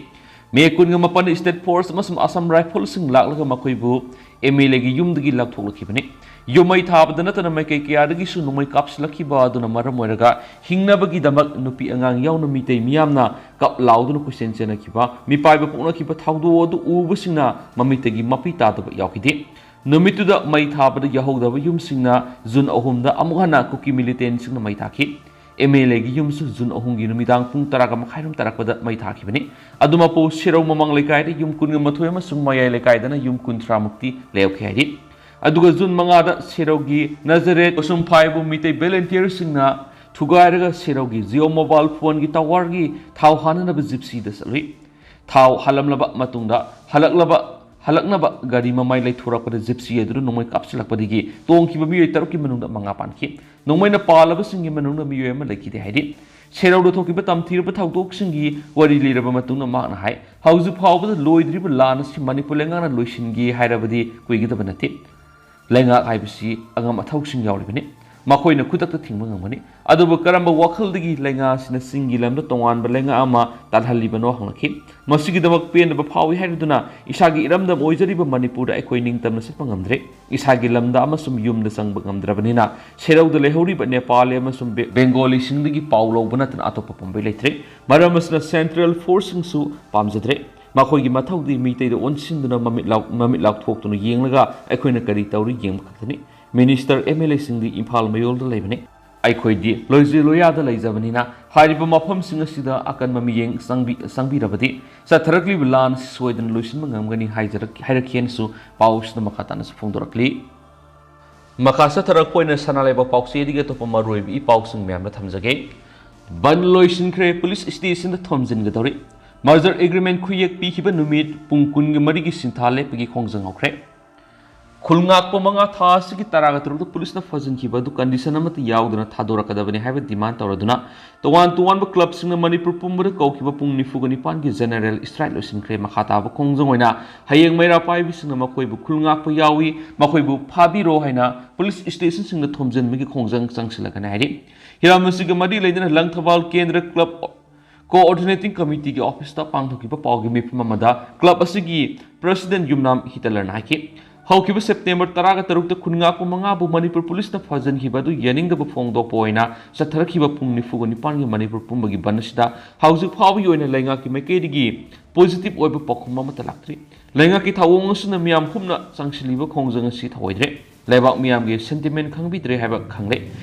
ꯃꯦ ꯀꯨꯟꯒ ꯃꯥꯄꯟꯗ ꯁ꯭ꯇꯦꯠ ꯐꯣꯔꯁ ꯑꯃꯁꯨꯡ ꯑꯁꯥꯝ ꯔꯥꯏꯐꯜꯁꯤꯡ ꯂꯥꯛꯂꯒ ꯃꯈꯣꯏꯕꯨ ꯑꯦꯝ ꯑꯦꯜ ꯑꯦꯒꯤ ꯌꯨꯝꯗꯒꯤ ꯂꯧꯊꯣꯛꯂꯛꯈꯤꯕꯅꯤ꯫ ꯌꯨꯝ ꯃꯩ ꯊꯥꯕꯗ ꯅꯠꯇꯅ ꯃꯥꯏꯀꯩ ꯀꯌꯥꯗꯒꯤꯁꯨ ꯅꯣꯡꯃꯩ ꯀꯥꯞꯁꯤꯜꯂꯛꯈꯤꯕ ꯑꯗꯨꯅ ꯃꯔꯝ ꯑꯣꯏꯔꯒ ꯍꯤꯡꯅꯕꯒꯤꯗꯃꯛ ꯅꯨꯄꯤ ꯑꯉꯥꯡ ꯌꯥꯎꯅ ꯃꯤꯇꯩ ꯃꯤꯌꯥꯝꯅ ꯀꯞ ꯂꯥꯎꯗꯨꯅ ꯀꯣꯏꯆꯦꯟ ꯆꯦꯟꯅꯈꯤꯕ, ꯃꯤꯄꯥꯏꯕ ꯄꯣꯛꯅꯈꯤꯕ ꯊꯧꯗꯣꯛ ꯑꯗꯨ ꯎꯕꯁꯤꯡꯅ ꯃꯃꯤꯠꯇꯒꯤ ꯃꯄꯤ ꯇꯥꯗꯕ ꯌꯥꯎꯈꯤꯗꯦ꯫ ꯅꯨꯃꯤꯠꯇꯨꯗ ꯃꯩ ꯊꯥꯕꯗ ꯌꯥꯍꯧꯗꯕ ꯌꯨꯝꯁꯤꯡꯅ ꯖꯨꯟ ꯑꯍꯨꯝꯗ ꯑꯃꯨꯛ ꯍꯟꯅ ꯀꯨꯀꯤ ꯃꯤꯂꯤꯇꯦꯟꯁꯤꯡꯅ ꯃꯩ ꯊꯥꯈꯤ꯫ ꯑꯦꯝ ꯑꯦꯜ ꯑꯦꯒꯤ ꯌꯨꯝꯁꯨ ꯖꯨꯟ ꯑꯍꯨꯝꯒꯤ ꯅꯨꯃꯤꯗꯥꯡ ꯄꯨꯡ ꯇꯔꯥꯒ ꯃꯈꯥꯏꯔꯣꯝ ꯇꯥꯔꯛꯄꯗ ꯃꯩ ꯊꯥꯈꯤꯕꯅꯤ꯫ ꯑꯗꯨꯃꯛꯄꯨ ꯁꯦꯔꯧ ꯃꯃꯥꯡ ꯂꯩꯀꯥꯏꯗ ꯌꯨꯝ ꯀꯨꯟꯒ ꯃꯥꯊꯣꯏ ꯑꯃꯁꯨꯡ ꯃꯌꯥꯏ ꯂꯩꯀꯥꯏꯗꯅ ꯌꯨꯝ ꯀꯨꯟꯊ꯭ꯔꯥꯃꯨꯛꯇꯤ ꯂꯩꯍꯧꯈꯤ ꯍꯥꯏꯔꯤ꯫ ꯑꯗꯨꯒ ꯖꯨꯟ ꯃꯉꯥꯗ ꯁꯦꯔꯧꯒꯤ ꯅꯖꯔꯦꯠ ꯀꯁꯨꯝꯐꯥꯏꯕꯨ ꯃꯤꯇꯩ ꯚꯣꯂꯨꯟꯇꯤꯌꯔꯁꯤꯡꯅ ꯊꯨꯒꯥꯏꯔꯒ ꯁꯦꯔꯧꯒꯤ ꯖꯤꯑꯣ ꯃꯣꯕꯥꯏꯜ ꯐꯣꯟꯒꯤ ꯇꯥꯋꯔꯒꯤ ꯊꯥꯎ ꯍꯥꯟꯅꯅꯕ ꯖꯤꯞꯁꯤꯗ ꯆꯠꯂꯨꯏ꯫ ꯊꯥꯎ ꯍꯥꯜꯂꯝꯂꯕ ꯃꯇꯨꯡꯗ ꯍꯜꯂꯛꯂꯕ ꯍꯜꯂꯛꯅꯕ ꯒꯥꯔꯤ ꯃꯃꯥꯏ ꯂꯩꯊꯣꯔꯛꯄꯗ ꯖꯤꯞꯁꯤ ꯑꯗꯨꯗ ꯅꯣꯡꯃꯩ ꯀꯥꯞꯁꯤꯜꯂꯛꯄꯗꯒꯤ ꯇꯣꯡꯈꯤꯕ ꯃꯤꯑꯣꯏ ꯇꯔꯨꯛꯀꯤ ꯃꯅꯨꯡꯗ ꯃꯉꯥ ꯄꯥꯟꯈꯤ꯫ ꯅꯣꯡꯃꯩꯅ ꯄꯥꯜꯂꯕꯁꯤꯡꯒꯤ ꯃꯅꯨꯡꯗ ꯃꯤꯑꯣꯏ ꯑꯃ ꯂꯩꯈꯤꯗꯦ ꯍꯥꯏꯔꯤ꯫ ꯁꯦꯔꯧꯗ ꯊꯣꯛꯈꯤꯕ ꯇꯝꯊꯤꯔꯕ ꯊꯧꯗꯣꯛꯁꯤꯡꯒꯤ ꯋꯥꯔꯤ ꯂꯤꯔꯕ ꯃꯇꯨꯡꯗ ꯃꯍꯥꯛꯅ ꯍꯥꯏ, ꯍꯧꯖꯤꯛ ꯐꯥꯎꯕꯗ ꯂꯣꯏꯗ꯭ꯔꯤꯕ ꯂꯥꯟ ꯑꯁꯤ ꯃꯅꯤꯄꯨꯔ ꯂꯩꯉꯥꯛꯅ ꯂꯣꯏꯁꯤꯟꯒꯦ ꯍꯥꯏꯔꯕꯗꯤ ꯀꯨꯏꯒꯗꯕ ꯅꯠꯇꯦ꯫ ꯂꯩꯉꯥꯛ ꯍꯥꯏꯕꯁꯤ ꯑꯉꯝ ꯑꯊꯧꯁꯤꯡ ꯌꯥꯎꯔꯤꯕꯅꯤ꯫ ꯃꯈꯣꯏꯅ ꯈꯨꯗꯛꯇ ꯊꯤꯡꯕ ꯉꯝꯒꯅꯤ꯫ ꯑꯗꯨꯕꯨ ꯀꯔꯝꯕ ꯋꯥꯈꯜꯗꯒꯤ ꯂꯩꯉꯥꯛ ꯑꯁꯤꯅ ꯆꯤꯡꯒꯤ ꯂꯝꯗ ꯇꯣꯉꯥꯟꯕ ꯂꯩꯉꯥꯛ ꯑꯃ ꯇꯥꯜꯍꯜꯂꯤꯕꯅꯣ ꯍꯪꯂꯛꯈꯤ꯫ ꯃꯁꯤꯒꯤꯗꯃꯛ ꯄꯦꯟꯗꯕ ꯐꯥꯎꯏ ꯍꯥꯏꯔꯗꯨꯅ ꯏꯁꯥꯒꯤ ꯏꯔꯝꯗꯝ ꯑꯣꯏꯖꯔꯤꯕ ꯃꯅꯤꯄꯨꯔꯗ ꯑꯩꯈꯣꯏ ꯅꯤꯡꯇꯝꯅ ꯆꯠꯄ ꯉꯝꯗ꯭ꯔꯦ꯫ ꯏꯁꯥꯒꯤ ꯂꯝꯗ ꯑꯃꯁꯨꯡ ꯌꯨꯝꯗ ꯆꯪꯕ ꯉꯝꯗ꯭ꯔꯕꯅꯤꯅ ꯁꯦꯔꯧꯗ ꯂꯩꯍꯧꯔꯤꯕ ꯅꯦꯄꯥꯂꯤ ꯑꯃꯁꯨꯡ ꯕꯦ-, ꯕꯦꯡꯒꯣꯂꯤꯁꯤꯡꯗꯒꯤ ꯄꯥꯎ ꯂꯧꯕ ꯅꯠꯇꯅ ꯑꯇꯣꯞꯄ ꯄꯥꯝꯕꯩ ꯂꯩꯇ꯭ꯔꯦ꯫ ꯃꯔꯝ ꯑꯁꯤꯅ ꯁꯦꯟꯇ꯭ꯔꯦꯜ ꯐꯣꯔꯁꯁꯤꯡꯁꯨ ꯄꯥꯝꯖꯗ꯭ꯔꯦ꯫ ꯃꯈꯣꯏꯒꯤ ꯃꯊꯧꯗꯤ ꯃꯤꯇꯩꯗ ꯑꯣꯟꯁꯤꯟꯗꯨꯅ ꯃꯃꯤꯠ ꯂꯥꯎ-, ꯃꯃꯤꯠ ꯂꯥꯎꯊꯣꯛꯇꯨꯅ ꯌꯦꯡꯂꯒ ꯑꯩꯈꯣꯏꯅ ꯀꯔꯤ ꯇꯧꯔꯤ ꯌꯦꯡꯕ ꯈꯛꯇꯅꯤ꯫ ꯃꯤꯅꯤꯁꯇꯔ, ꯑꯦꯝ ꯑꯦꯜ ꯑꯦꯁꯤꯡꯗꯤ ꯏꯝꯐꯥꯜ ꯃꯌꯣꯜꯗ ꯂꯩꯕꯅꯤ꯫ ꯑꯩꯈꯣꯏꯗꯤ ꯂꯣꯏꯖ ꯂꯣꯌꯥꯗ ꯂꯩꯖꯕꯅꯤꯅ ꯍꯥꯏꯔꯤꯕ ꯃꯐꯝꯁꯤꯡ ꯑꯁꯤꯗ ꯑꯀꯟꯕ ꯃꯤꯠꯌꯦꯡ ꯆꯪꯕꯤ-, ꯆꯪꯕꯤꯔꯕꯗꯤ ꯆꯠꯊꯔꯛꯂꯤꯕ ꯂꯥꯟ ꯑꯁꯤ ꯁꯣꯏꯗꯅ ꯂꯣꯏꯁꯤꯟꯕ ꯉꯝꯒꯅꯤ ꯍꯥꯏꯖꯔꯛ-, ꯍꯥꯏꯔꯛꯈꯤ ꯍꯥꯏꯅꯁꯨ ꯄꯥꯎꯁꯤꯗ ꯃꯈꯥ ꯇꯥꯅꯁꯨ ꯐꯣꯡꯗꯣꯔꯛꯂꯤ꯫ ꯃꯈꯥ ꯆꯠꯊꯔꯛꯄ ꯑꯣꯏꯅ ꯁꯅꯥ ꯂꯩꯕꯥꯛ ꯄꯥꯎꯆꯦꯗꯒꯤ ꯑꯇꯣꯞꯄ ꯃꯔꯨꯑꯣꯏꯕ ꯏ ꯄꯥꯎꯁꯤꯡ ꯃꯌꯥꯝꯗ ꯊꯝꯖꯒꯦ꯫ ꯕꯟ ꯂꯣꯏꯁꯤꯟꯈ꯭ꯔꯦ, ꯄꯨꯂꯤꯁ ꯁ꯭ꯇꯦꯁꯟꯗ ꯊꯣꯝꯖꯤꯟꯒꯗꯧꯔꯤ꯫ Merger Agreement ꯈꯨꯌꯦꯛ ꯄꯤꯈꯤꯕ ꯅꯨꯃꯤꯠ ꯄꯨꯡ ꯀꯨꯟꯒ ꯃꯔꯤꯒꯤ ꯁꯤꯟꯊꯥ ꯂꯦꯞꯄꯒꯤ ꯈꯣꯡꯖꯪ ꯍꯧꯈ꯭ꯔꯦ꯫ ꯈꯨꯜ ꯉꯥꯛꯄ ꯃꯉꯥ ꯊꯥ ꯑꯁꯤꯒꯤ ꯇꯔꯥꯒ ꯇꯔꯨꯛꯇ ꯄꯨꯂꯤꯁꯅ ꯐꯥꯖꯤꯟꯈꯤꯕ ꯑꯗꯨ condition ꯑꯃꯠꯇ ꯌꯥꯎꯗꯅ ꯊꯥꯗꯣꯔꯛꯀꯗꯕꯅꯤ ꯍꯥꯏꯕ demand ꯇꯧꯔꯗꯨꯅ ꯇꯣꯉꯥꯟ ꯇꯣꯉꯥꯟꯕ clubꯁꯤꯡꯅ ꯃꯅꯤꯄꯨꯔ ꯄꯨꯝꯕꯗ ꯀꯧꯈꯤꯕ ꯄꯨꯡ ꯅꯤꯐꯨꯒ ꯅꯤꯄꯥꯟꯒꯤ general strike ꯂꯣꯏꯁꯤꯟꯈ꯭ꯔꯦ꯫ ꯃꯈꯥ ꯇꯥꯕ ꯈꯣꯡꯖꯪ ꯑꯣꯏꯅ ꯍꯌꯦꯡ ꯃꯩꯔꯥ ꯄꯥꯏꯕꯤꯁꯤꯡꯅ ꯃꯈꯣꯏꯕꯨ ꯈꯨꯜ ꯉꯥꯛꯄ ꯌꯥꯎꯏ, ꯃꯈꯣꯏꯕꯨ ꯐꯥꯕꯤꯔꯣ ꯍꯥꯏꯅ ꯄꯨꯂꯤꯁ stationꯁꯤꯡꯗ ꯊꯣꯝꯖꯤꯟꯕꯒꯤ ꯈꯣꯡꯖꯪ ꯆꯪꯁꯤꯜꯂꯛꯀꯅꯤ ꯍꯥꯏꯔꯤ꯫ ꯍꯤꯔꯝ ꯑꯁꯤꯒ ꯃꯔꯤ ꯂꯩꯅꯅ ꯂꯪꯊꯕꯥꯜ ꯀꯦꯟꯗ꯭ꯔ club coordinating committeeꯒꯤ officeꯇ ꯄꯥꯡꯊꯣꯛꯈꯤꯕ ꯄꯥꯎꯒꯤ ꯃꯤꯐꯝ ꯑꯃꯗ club ꯑꯁꯤꯒꯤ president ꯌꯨꯝꯅꯥꯝ ꯍꯤꯇꯂꯔꯅ ꯍꯥꯏꯈꯤ, ꯍꯧꯈꯤꯕ September ꯇꯔꯥꯒ ꯇꯔꯨꯛꯇ ꯈꯨꯟꯉꯥꯛꯄ ꯃꯉꯥꯕꯨ ꯃꯅꯤꯄꯨꯔ ꯄꯨꯂꯤꯁꯅ ꯐꯥꯖꯤꯟꯈꯤꯕ ꯑꯗꯨ ꯌꯥꯅꯤꯡꯗꯕ ꯐꯣꯡꯗꯣꯛꯄ ꯑꯣꯏꯅ ꯆꯠꯊꯔꯛꯈꯤꯕ ꯄꯨꯡ ꯅꯤꯐꯨꯒ ꯅꯤꯄꯥꯟꯒꯤ ꯃꯅꯤꯄꯨꯔ ꯄꯨꯝꯕꯒꯤ ꯕꯟ ꯑꯁꯤꯗ ꯍꯧꯖꯤꯛ ꯐꯥꯎꯕꯒꯤ ꯑꯣꯏꯅ ꯂꯩꯉꯥꯛꯀꯤ ꯃꯥꯏꯀꯩꯗꯒꯤ positive ꯑꯣꯏꯕ ꯄꯥꯎꯈꯨꯝ ꯑꯃꯠꯇ ꯂꯥꯛꯇ꯭ꯔꯤ꯫ ꯂꯩꯉꯥꯛꯀꯤ ꯊꯧꯑꯣꯡ ꯑꯁꯤꯅ ꯃꯤꯌꯥꯝ ꯍꯨꯞꯅ ꯆꯪꯁꯤꯜꯂꯤꯕ ꯈꯣꯡꯖꯪ ꯑꯁꯤ ꯊꯧꯑꯣꯏꯗ꯭ꯔꯦ꯫ ꯂꯩꯕꯥꯛ ꯃꯤꯌꯥꯝꯒꯤ sentiment ꯈꯪꯕꯤꯗ꯭ꯔꯦ ꯍꯥꯏꯕ ꯈꯪꯂꯦ꯫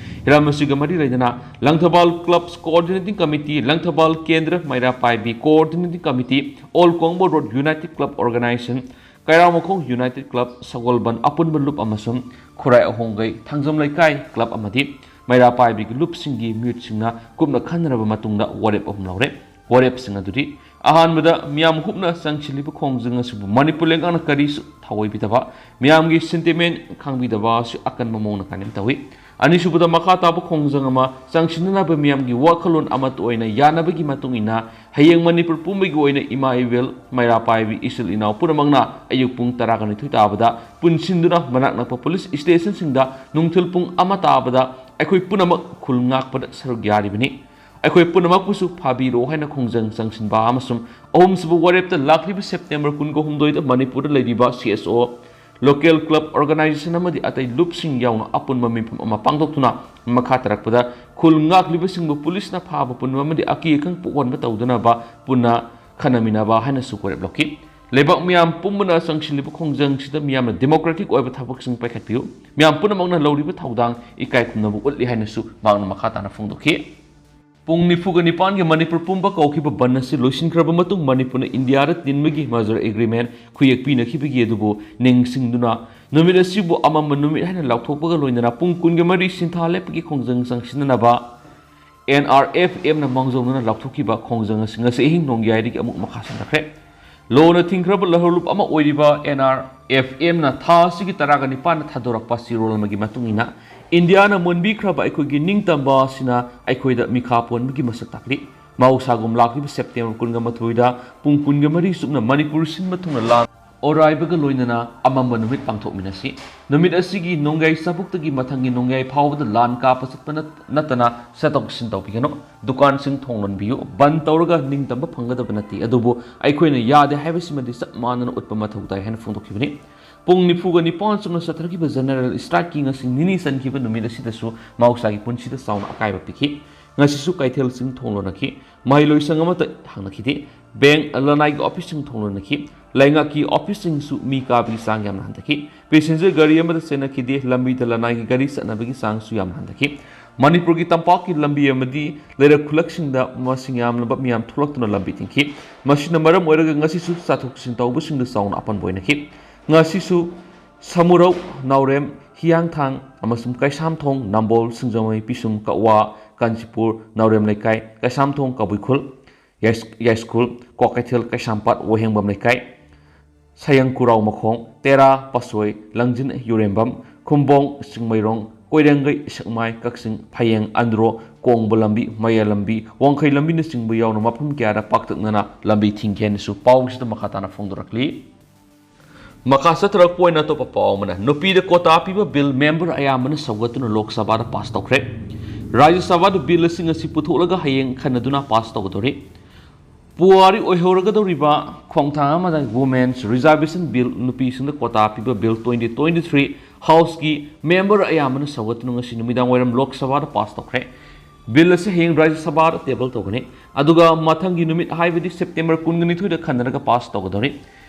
ꯍꯤꯔꯝ ꯑꯁꯤꯒ ꯃꯔꯤ ꯂꯩꯅꯅ Langthabal clubs coordinating committee, Langthabal ꯀꯦꯟꯗ꯭ꯔ ꯃꯩꯔꯥ ꯄꯥꯏꯕꯤ coordinating committee, Old Kongbo Road United Club Organization, ꯀꯩꯔꯥꯎꯃꯈꯣꯡ United Club, ꯁꯒꯣꯜꯕꯟ ꯑꯄꯨꯟꯕ ꯂꯨꯞ ꯑꯃꯁꯨꯡ ꯈꯨꯔꯥꯏ ꯑꯍꯣꯡꯒꯩ ꯊꯥꯡꯖꯝ ꯂꯩꯀꯥꯏ club ꯑꯃꯗꯤ ꯃꯩꯔꯥ ꯄꯥꯏꯕꯤꯒꯤ ꯂꯨꯞꯁꯤꯡꯒꯤ ꯃꯤꯍꯨꯠꯁꯤꯡꯅ ꯀꯨꯞꯅ ꯈꯟꯅꯔꯕ ꯃꯇꯨꯡꯗ ꯋꯥꯔꯦꯞ ꯑꯍꯨꯝ ꯂꯧꯔꯦ꯫ ꯋꯥꯔꯦꯞꯁꯤꯡ ꯑꯗꯨꯗꯤ, ꯑꯍꯥꯟꯕꯗ, ꯃꯤꯌꯥꯝ ꯍꯨꯞꯅ ꯆꯪꯁꯤꯜꯂꯤꯕ ꯈꯣꯡꯖꯪ ꯑꯁꯤꯕꯨ ꯃꯅꯤꯄꯨꯔ ꯂꯩꯉꯥꯛꯅ ꯀꯔꯤꯁꯨ ꯊꯑꯣꯏꯕꯤꯗꯕ, ꯃꯤꯌꯥꯝꯒꯤ sentiment ꯈꯪꯕꯤꯗꯕ ꯑꯁꯤ ꯑꯀꯟꯕ ꯃꯑꯣꯡꯗ condemn ꯇꯧꯏ꯫ ꯑꯅꯤꯁꯨꯕꯗ, ꯃꯈꯥ ꯇꯥꯕ ꯈꯣꯡꯖꯪ ꯑꯃ ꯆꯪꯁꯤꯟꯅꯅꯕ ꯃꯤꯌꯥꯝꯒꯤ ꯋꯥꯈꯜꯂꯣꯟ ꯑꯃꯠꯇ ꯑꯣꯏꯅ ꯌꯥꯅꯕꯒꯤ ꯃꯇꯨꯡ ꯏꯟꯅ ꯍꯌꯦꯡ ꯃꯅꯤꯄꯨꯔ ꯄꯨꯝꯕꯒꯤ ꯑꯣꯏꯅ ꯏꯃꯥ ꯏꯕꯦꯜ, ꯃꯩꯔꯥ ꯄꯥꯏꯕꯤ ꯏꯆꯤꯜ ꯏꯅꯥꯎ ꯄꯨꯝꯅꯃꯛꯅ ꯑꯌꯨꯛ ꯄꯨꯡ ꯇꯔꯥꯒ ꯅꯤꯊꯣꯏ ꯇꯥꯕꯗ ꯄꯨꯟꯁꯤꯟꯗꯨꯅ ꯃꯅꯥꯛ ꯅꯛꯄ ꯄꯨꯂꯤꯁ stationꯁꯤꯡꯗ ꯅꯨꯡꯊꯤꯜ ꯄꯨꯡ ꯑꯃ ꯇꯥꯕꯗ ꯑꯩꯈꯣꯏ ꯄꯨꯝꯅꯃꯛ ꯈꯨꯜ ꯉꯥꯛꯄꯗ ꯁꯔꯨꯛ ꯌꯥꯔꯤꯕꯅꯤ꯫ ꯑꯩꯈꯣꯏ ꯄꯨꯝꯅꯃꯛꯄꯨꯁꯨ ꯐꯥꯕꯤꯔꯣ ꯍꯥꯏꯅ ꯈꯣꯡꯖꯪ ꯆꯪꯁꯤꯟꯕ ꯑꯃꯁꯨꯡ ꯑꯍꯨꯝꯁꯨꯕ ꯋꯥꯔꯦꯞꯇ ꯂꯥꯛꯂꯤꯕ September ꯀꯨꯟꯒ ꯍꯨꯝꯗꯣꯏꯗ ꯃꯅꯤꯄꯨꯔꯗ ꯂꯩꯔꯤꯕ C S O, local club organization ꯑꯃꯗꯤ ꯑꯇꯩ ꯂꯨꯞꯁꯤꯡ ꯌꯥꯎꯅ ꯑꯄꯨꯟꯕ ꯃꯤꯐꯝ ꯑꯃ ꯄꯥꯡꯊꯣꯛꯇꯨꯅ ꯃꯈꯥ ꯇꯥꯔꯛꯄꯗ ꯈꯨꯜ ꯉꯥꯛꯂꯤꯕꯁꯤꯡꯕꯨ ꯄꯨꯂꯤꯁꯅ ꯐꯥꯕ ꯄꯨꯟꯕ ꯑꯃꯗꯤ ꯑꯀꯤ ꯑꯈꯪ ꯄꯣꯛꯍꯟꯕ ꯇꯧꯗꯅꯕ ꯄꯨꯟꯅ ꯈꯟꯅꯃꯤꯟꯅꯕ ꯍꯥꯏꯅꯁꯨ ꯋꯥꯔꯦꯞ ꯂꯧꯈꯤ꯫ ꯂꯩꯕꯥꯛ ꯃꯤꯌꯥꯝ ꯄꯨꯝꯕꯅ ꯆꯪꯁꯤꯜꯂꯤꯕ ꯈꯣꯡꯖꯪꯁꯤꯗ ꯃꯤꯌꯥꯝꯅ democratic ꯑꯣꯏꯕ ꯊꯕꯛꯁꯤꯡ ꯄꯥꯏꯈꯠꯄꯤꯌꯨ꯫ ꯃꯤꯌꯥꯝ ꯄꯨꯝꯅꯃꯛꯅ ꯂꯧꯔꯤꯕ ꯊꯧꯗꯥꯡ ꯏꯀꯥꯏ ꯈꯨꯝꯅꯕ ꯎꯠꯂꯤ ꯍꯥꯏꯅꯁꯨ ꯃꯍꯥꯛꯅ ꯃꯈꯥ ꯇꯥꯅ ꯐꯣꯡꯗꯣꯛꯈꯤ꯫ ꯄꯨꯡ ꯅꯤꯐꯨꯒ ꯅꯤꯄꯥꯟꯒꯤ ꯃꯅꯤꯄꯨꯔ ꯄꯨꯝꯕ ꯀꯧꯈꯤꯕ ꯕꯟ ꯑꯁꯤ ꯂꯣꯏꯁꯤꯟꯈ꯭ꯔꯕ ꯃꯇꯨꯡ ꯃꯅꯤꯄꯨꯔꯅ ꯏꯟꯗꯤꯌꯥꯗ ꯇꯤꯟꯕꯒꯤ merger agreement ꯈꯨꯌꯦꯛ ꯄꯤꯅꯈꯤꯕꯒꯤ ꯑꯗꯨꯕꯨ ꯅꯤꯡꯁꯤꯡꯗꯨꯅ ꯅꯨꯃꯤꯠ ꯑꯁꯤꯕꯨ ꯑꯃꯝꯕ ꯅꯨꯃꯤꯠ ꯍꯥꯏꯅ ꯂꯥꯎꯊꯣꯛꯄꯒ ꯂꯣꯏꯅꯅ ꯄꯨꯡ ꯀꯨꯟꯒ ꯃꯔꯤ ꯁꯤꯟꯊꯥ ꯂꯦꯞꯄꯒꯤ ꯈꯣꯡꯖꯪ ꯆꯪꯁꯤꯟꯅꯅꯕ ꯑꯦꯟ ꯑꯥꯔ ꯑꯦꯐ ꯑꯦꯝꯅ ꯃꯥꯡꯖꯧꯅꯅ ꯂꯥꯎꯊꯣꯛꯈꯤꯕ ꯈꯣꯡꯖꯪ ꯑꯁꯤ ꯉꯁꯤ ꯑꯍꯤꯡ ꯅꯣꯡꯌꯥꯏꯗꯒꯤ ꯑꯃꯨꯛ ꯃꯈꯥ ꯁꯝꯊꯈ꯭ꯔꯦ꯫ ꯂꯣꯅ ꯊꯤꯡꯈ꯭ꯔꯕ ꯂꯍꯔꯂꯨꯞ ꯑꯃ ꯑꯣꯏꯔꯤꯕ ꯑꯦꯟ ꯑꯥꯔ ꯑꯦꯐ ꯑꯦꯝꯅ ꯊꯥ ꯑꯁꯤꯒꯤ ꯇꯔꯥꯒ ꯅꯤꯄꯥꯟꯗ ꯊꯥꯗꯣꯔꯛꯄ ꯆꯦꯔꯣꯜ ꯑꯃꯒꯤ ꯃꯇꯨꯡ ꯏꯟꯅ, ꯏꯟꯗꯤꯌꯥꯅ ꯃꯨꯟꯕꯤꯈ꯭ꯔꯕ ꯑꯩꯈꯣꯏꯒꯤ ꯅꯤꯡꯇꯝꯕ ꯑꯁꯤꯅ ꯑꯩꯈꯣꯏꯗ ꯃꯤꯈꯥ ꯄꯣꯟꯕꯒꯤ ꯃꯁꯛ ꯇꯥꯛꯂꯤ꯫ ꯃꯍꯧꯁꯥꯒꯨꯝ ꯂꯥꯛꯂꯤꯕ ꯁꯦꯞꯇꯦꯝꯕꯔ ꯀꯨꯟꯒ ꯃꯥꯊꯣꯏꯗ ꯄꯨꯡ ꯀꯨꯟꯒ ꯃꯔꯤ ꯆꯨꯞꯅ ꯃꯅꯤꯄꯨꯔ ꯁꯤꯟꯕ ꯊꯨꯡꯅ ꯂꯥꯟ ꯑꯣꯔꯥꯏꯕꯒ ꯂꯣꯏꯅꯅ ꯑꯃꯝꯕ ꯅꯨꯃꯤꯠ ꯄꯥꯡꯊꯣꯛꯃꯤꯟꯅꯁꯤ꯫ ꯅꯨꯃꯤꯠ ꯑꯁꯤꯒꯤ ꯅꯣꯡꯌꯥꯏ ꯆꯥꯕꯨꯛꯇꯒꯤ ꯃꯊꯪꯒꯤ ꯅꯣꯡꯌꯥꯏ ꯐꯥꯎꯕꯗ ꯂꯥꯟ ꯀꯥꯞꯄ ꯆꯠꯄ ꯅꯠ-, ꯅꯠꯇꯅ ꯆꯠꯊꯣꯛ ꯆꯠꯁꯤꯟ ꯇꯧꯕꯤꯒꯅꯨ꯫ ꯗꯨꯀꯥꯟꯁꯤꯡ ꯊꯣꯡ ꯂꯣꯟꯕꯤꯌꯨ꯫ ꯕꯟ ꯇꯧꯔꯒ ꯅꯤꯡꯇꯝꯕ ꯐꯪꯒꯗꯕ ꯅꯠꯇꯦ, ꯑꯗꯨꯕꯨ ꯑꯩꯈꯣꯏꯅ ꯌꯥꯗꯦ ꯍꯥꯏꯕꯁꯤꯃꯗꯤ ꯆꯞ ꯃꯥꯟꯅꯅ ꯎꯠꯄ ꯃꯊꯧ ꯇꯥꯏ ꯍꯥꯏꯅ ꯐꯣꯡꯗꯣꯛꯈꯤꯕꯅꯤ꯫ ꯄꯨꯡ ꯅꯤꯐꯨꯒ ꯅꯤꯄꯥꯟ ꯆꯨꯞꯅ ꯆꯠꯊꯔꯛꯈꯤꯕ ꯖꯦꯅꯔꯦꯜ ꯁ꯭ꯇ꯭ꯔꯥꯏꯛꯀꯤ ꯉꯁꯤ ꯅꯤꯅꯤ ꯆꯟꯈꯤꯕ ꯅꯨꯃꯤꯠ ꯑꯁꯤꯗꯁꯨ ꯃꯍꯧꯁꯥꯒꯤ ꯄꯨꯟꯁꯤꯗ ꯆꯥꯎꯅ ꯑꯀꯥꯏꯕ ꯄꯤꯈꯤ꯫ ꯉꯁꯤꯁꯨ ꯀꯩꯊꯦꯜꯁꯤꯡ ꯊꯣꯡ ꯂꯣꯟꯅꯈꯤ꯫ ꯃꯍꯩꯂꯣꯏꯁꯪ ꯑꯃꯠꯇ ꯍꯥꯡꯅꯈꯤꯗꯦ꯫ ꯕꯦꯡꯛ, ꯂꯅꯥꯏꯒꯤ ꯑꯣꯐꯤꯁꯁꯤꯡ ꯊꯣꯡ ꯂꯣꯟꯅꯈꯤ꯫ ꯂꯩꯉꯥꯛꯀꯤ ꯑꯣꯐꯤꯁꯁꯤꯡꯁꯨ ꯃꯤ ꯀꯥꯕꯒꯤ ꯆꯥꯡ ꯌꯥꯝꯅ ꯍꯟꯊꯈꯤ꯫ ꯄꯦꯁꯦꯟꯖꯔ ꯒꯥꯔꯤ ꯑꯃꯠꯇ ꯆꯦꯟꯅꯈꯤꯗꯦ꯫ ꯂꯝꯕꯤꯗ ꯂꯅꯥꯏꯒꯤ ꯒꯥꯔꯤ ꯆꯠꯅꯕꯒꯤ ꯆꯥꯡꯁꯨ ꯌꯥꯝꯅ ꯍꯟꯊꯈꯤ꯫ ꯃꯅꯤꯄꯨꯔꯒꯤ ꯇꯝꯄꯥꯛꯀꯤ ꯂꯝꯕꯤ ꯑꯃꯗꯤ ꯂꯩꯔꯛ ꯈꯨꯜꯂꯛꯁꯤꯡꯗ ꯃꯁꯤꯡ ꯌꯥꯝꯂꯕ ꯃꯤꯌꯥꯝ ꯊꯣꯛꯂꯛꯇꯨꯅ ꯂꯝꯕꯤ ꯊꯤꯡꯈꯤ꯫ ꯃꯁꯤꯅ ꯃꯔꯝ ꯑꯣꯏꯔꯒ ꯉꯁꯤꯁꯨ ꯆꯠꯊꯣꯛ ꯆꯠꯁꯤꯟ ꯇꯧꯕꯁꯤꯡꯗ ꯆꯥꯎꯅ ꯑꯄꯟꯕ ꯑꯣꯏꯅꯈꯤ꯫ ꯉꯁꯤꯁꯨ ꯁꯃꯨꯔꯧ, ꯅꯥꯎꯔꯦꯝ, ꯍꯤꯌꯥꯡꯊꯥꯡ ꯑꯃꯁꯨꯡ ꯀꯩꯁꯥꯝꯊꯣꯡ, ꯅꯝꯕꯣꯜ, ꯁꯤꯡꯖꯃꯩ, ꯄꯤꯁꯨꯝ, ꯀꯛꯋꯥ, ꯀꯥꯟꯆꯤꯄꯨꯔ, ꯅꯥꯎꯔꯦꯝ ꯂꯩꯀꯥꯏ, ꯀꯩꯁꯥꯝꯊꯣꯡ, ꯀꯕꯨꯏꯈꯨꯜ, ꯌꯥꯏꯁ-, ꯌꯥꯏꯁ꯭ꯀꯨꯜ, ꯀ꯭ꯋꯥꯀꯩꯊꯦꯜ, ꯀꯩꯁꯥꯝꯄꯥꯠ, ꯋꯥꯍꯦꯡꯕꯝ ꯂꯩꯀꯥꯏ, ꯁꯌꯪ ꯈꯨꯔꯥꯎ ꯃꯈꯣꯡ, ꯇꯦꯔꯥ, ꯄꯥꯠꯁꯣꯏ, ꯂꯪꯖꯤꯟ, ꯌꯨꯔꯦꯝꯕꯝ, ꯈꯨꯝꯕꯣꯡ, ꯆꯤꯡꯃꯩꯔꯣꯡ, ꯀꯣꯏꯔꯦꯡꯒꯩ, ꯁꯦꯛꯃꯥꯏ, ꯀꯛꯆꯤꯡ, ꯐꯌꯦꯡ, ꯑꯟꯗ꯭ꯔꯣ, ꯀꯣꯡꯕ ꯂꯝꯕꯤ, ꯃꯌꯥꯏ ꯂꯝꯕꯤ, ꯋꯥꯡꯈꯩ ꯂꯝꯕꯤꯅꯆꯤꯡꯕ ꯌꯥꯎꯅ ꯃꯐꯝ ꯀꯌꯥꯗ ꯄꯥꯛꯇꯛꯅꯅ ꯂꯝꯕꯤ ꯊꯤꯡꯒꯦ ꯍꯥꯏꯅꯁꯨ ꯄꯥꯎꯁꯤꯗ ꯃꯈꯥ ꯇꯥꯅ ꯐꯣꯡꯗꯣꯔꯛꯂꯤ꯫ ꯃꯈꯥ ꯆꯠꯊꯔꯛꯄ ꯑꯣꯏꯅ ꯑꯇꯣꯞꯄ ꯄꯥꯎ ꯑꯃꯅ, ꯅꯨꯄꯤꯗ ꯀꯣꯇꯥ ꯄꯤꯕ ꯕꯤꯜ ꯃꯦꯝꯕꯔ ꯑꯌꯥꯝꯕꯅ ꯁꯧꯒꯠꯇꯨꯅ ꯂꯣꯛ ꯁꯚꯥꯗ ꯄꯥꯁ ꯇꯧꯈ꯭ꯔꯦ꯫ ꯔꯥꯖ꯭ꯌ ꯁꯚꯥꯗ ꯕꯤꯜ ꯑꯁꯤ ꯉꯁꯤ ꯄꯨꯊꯣꯛꯂꯒ ꯍꯌꯦꯡ ꯈꯟꯅꯗꯨꯅ ꯄꯥꯁ ꯇꯧꯒꯗꯧꯔꯤ꯫ ꯄꯨꯋꯥꯔꯤ ꯑꯣꯏꯍꯧꯔꯒꯗꯧꯔꯤꯕ ꯈꯣꯡꯊꯥꯡ ꯑꯃꯗ Women's Reservation Bill, ꯅꯨꯄꯤꯁꯤꯡꯗ ꯀꯣꯇꯥ ꯄꯤꯕ ꯕꯤꯜ twenty twenty-three Houseꯀꯤ ꯃꯦꯝꯕꯔ ꯑꯌꯥꯝꯕꯅ ꯁꯧꯒꯠꯇꯨꯅ ꯉꯁꯤ ꯅꯨꯃꯤꯗꯥꯡ ꯋꯥꯏꯔꯝ ꯂꯣꯛ ꯁꯚꯥꯗ ꯄꯥꯁ ꯇꯧꯈ꯭ꯔꯦ꯫ ꯕꯤꯜ ꯑꯁꯤ ꯍꯌꯦꯡ ꯔꯥꯖ꯭ꯌ ꯁꯚꯥꯗ ꯇꯦꯕꯜ ꯇꯧꯒꯅꯤ, ꯑꯗꯨꯒ ꯃꯊꯪꯒꯤ ꯅꯨꯃꯤꯠ, ꯍꯥꯏꯕꯗꯤ ꯁꯦꯞꯇꯦꯝꯕꯔ ꯀꯨꯟꯒ ꯅꯤꯊꯣꯏꯗ ꯈꯟꯅꯔꯒ ꯄꯥꯁ ꯇꯧꯒꯗꯧꯔꯤ꯫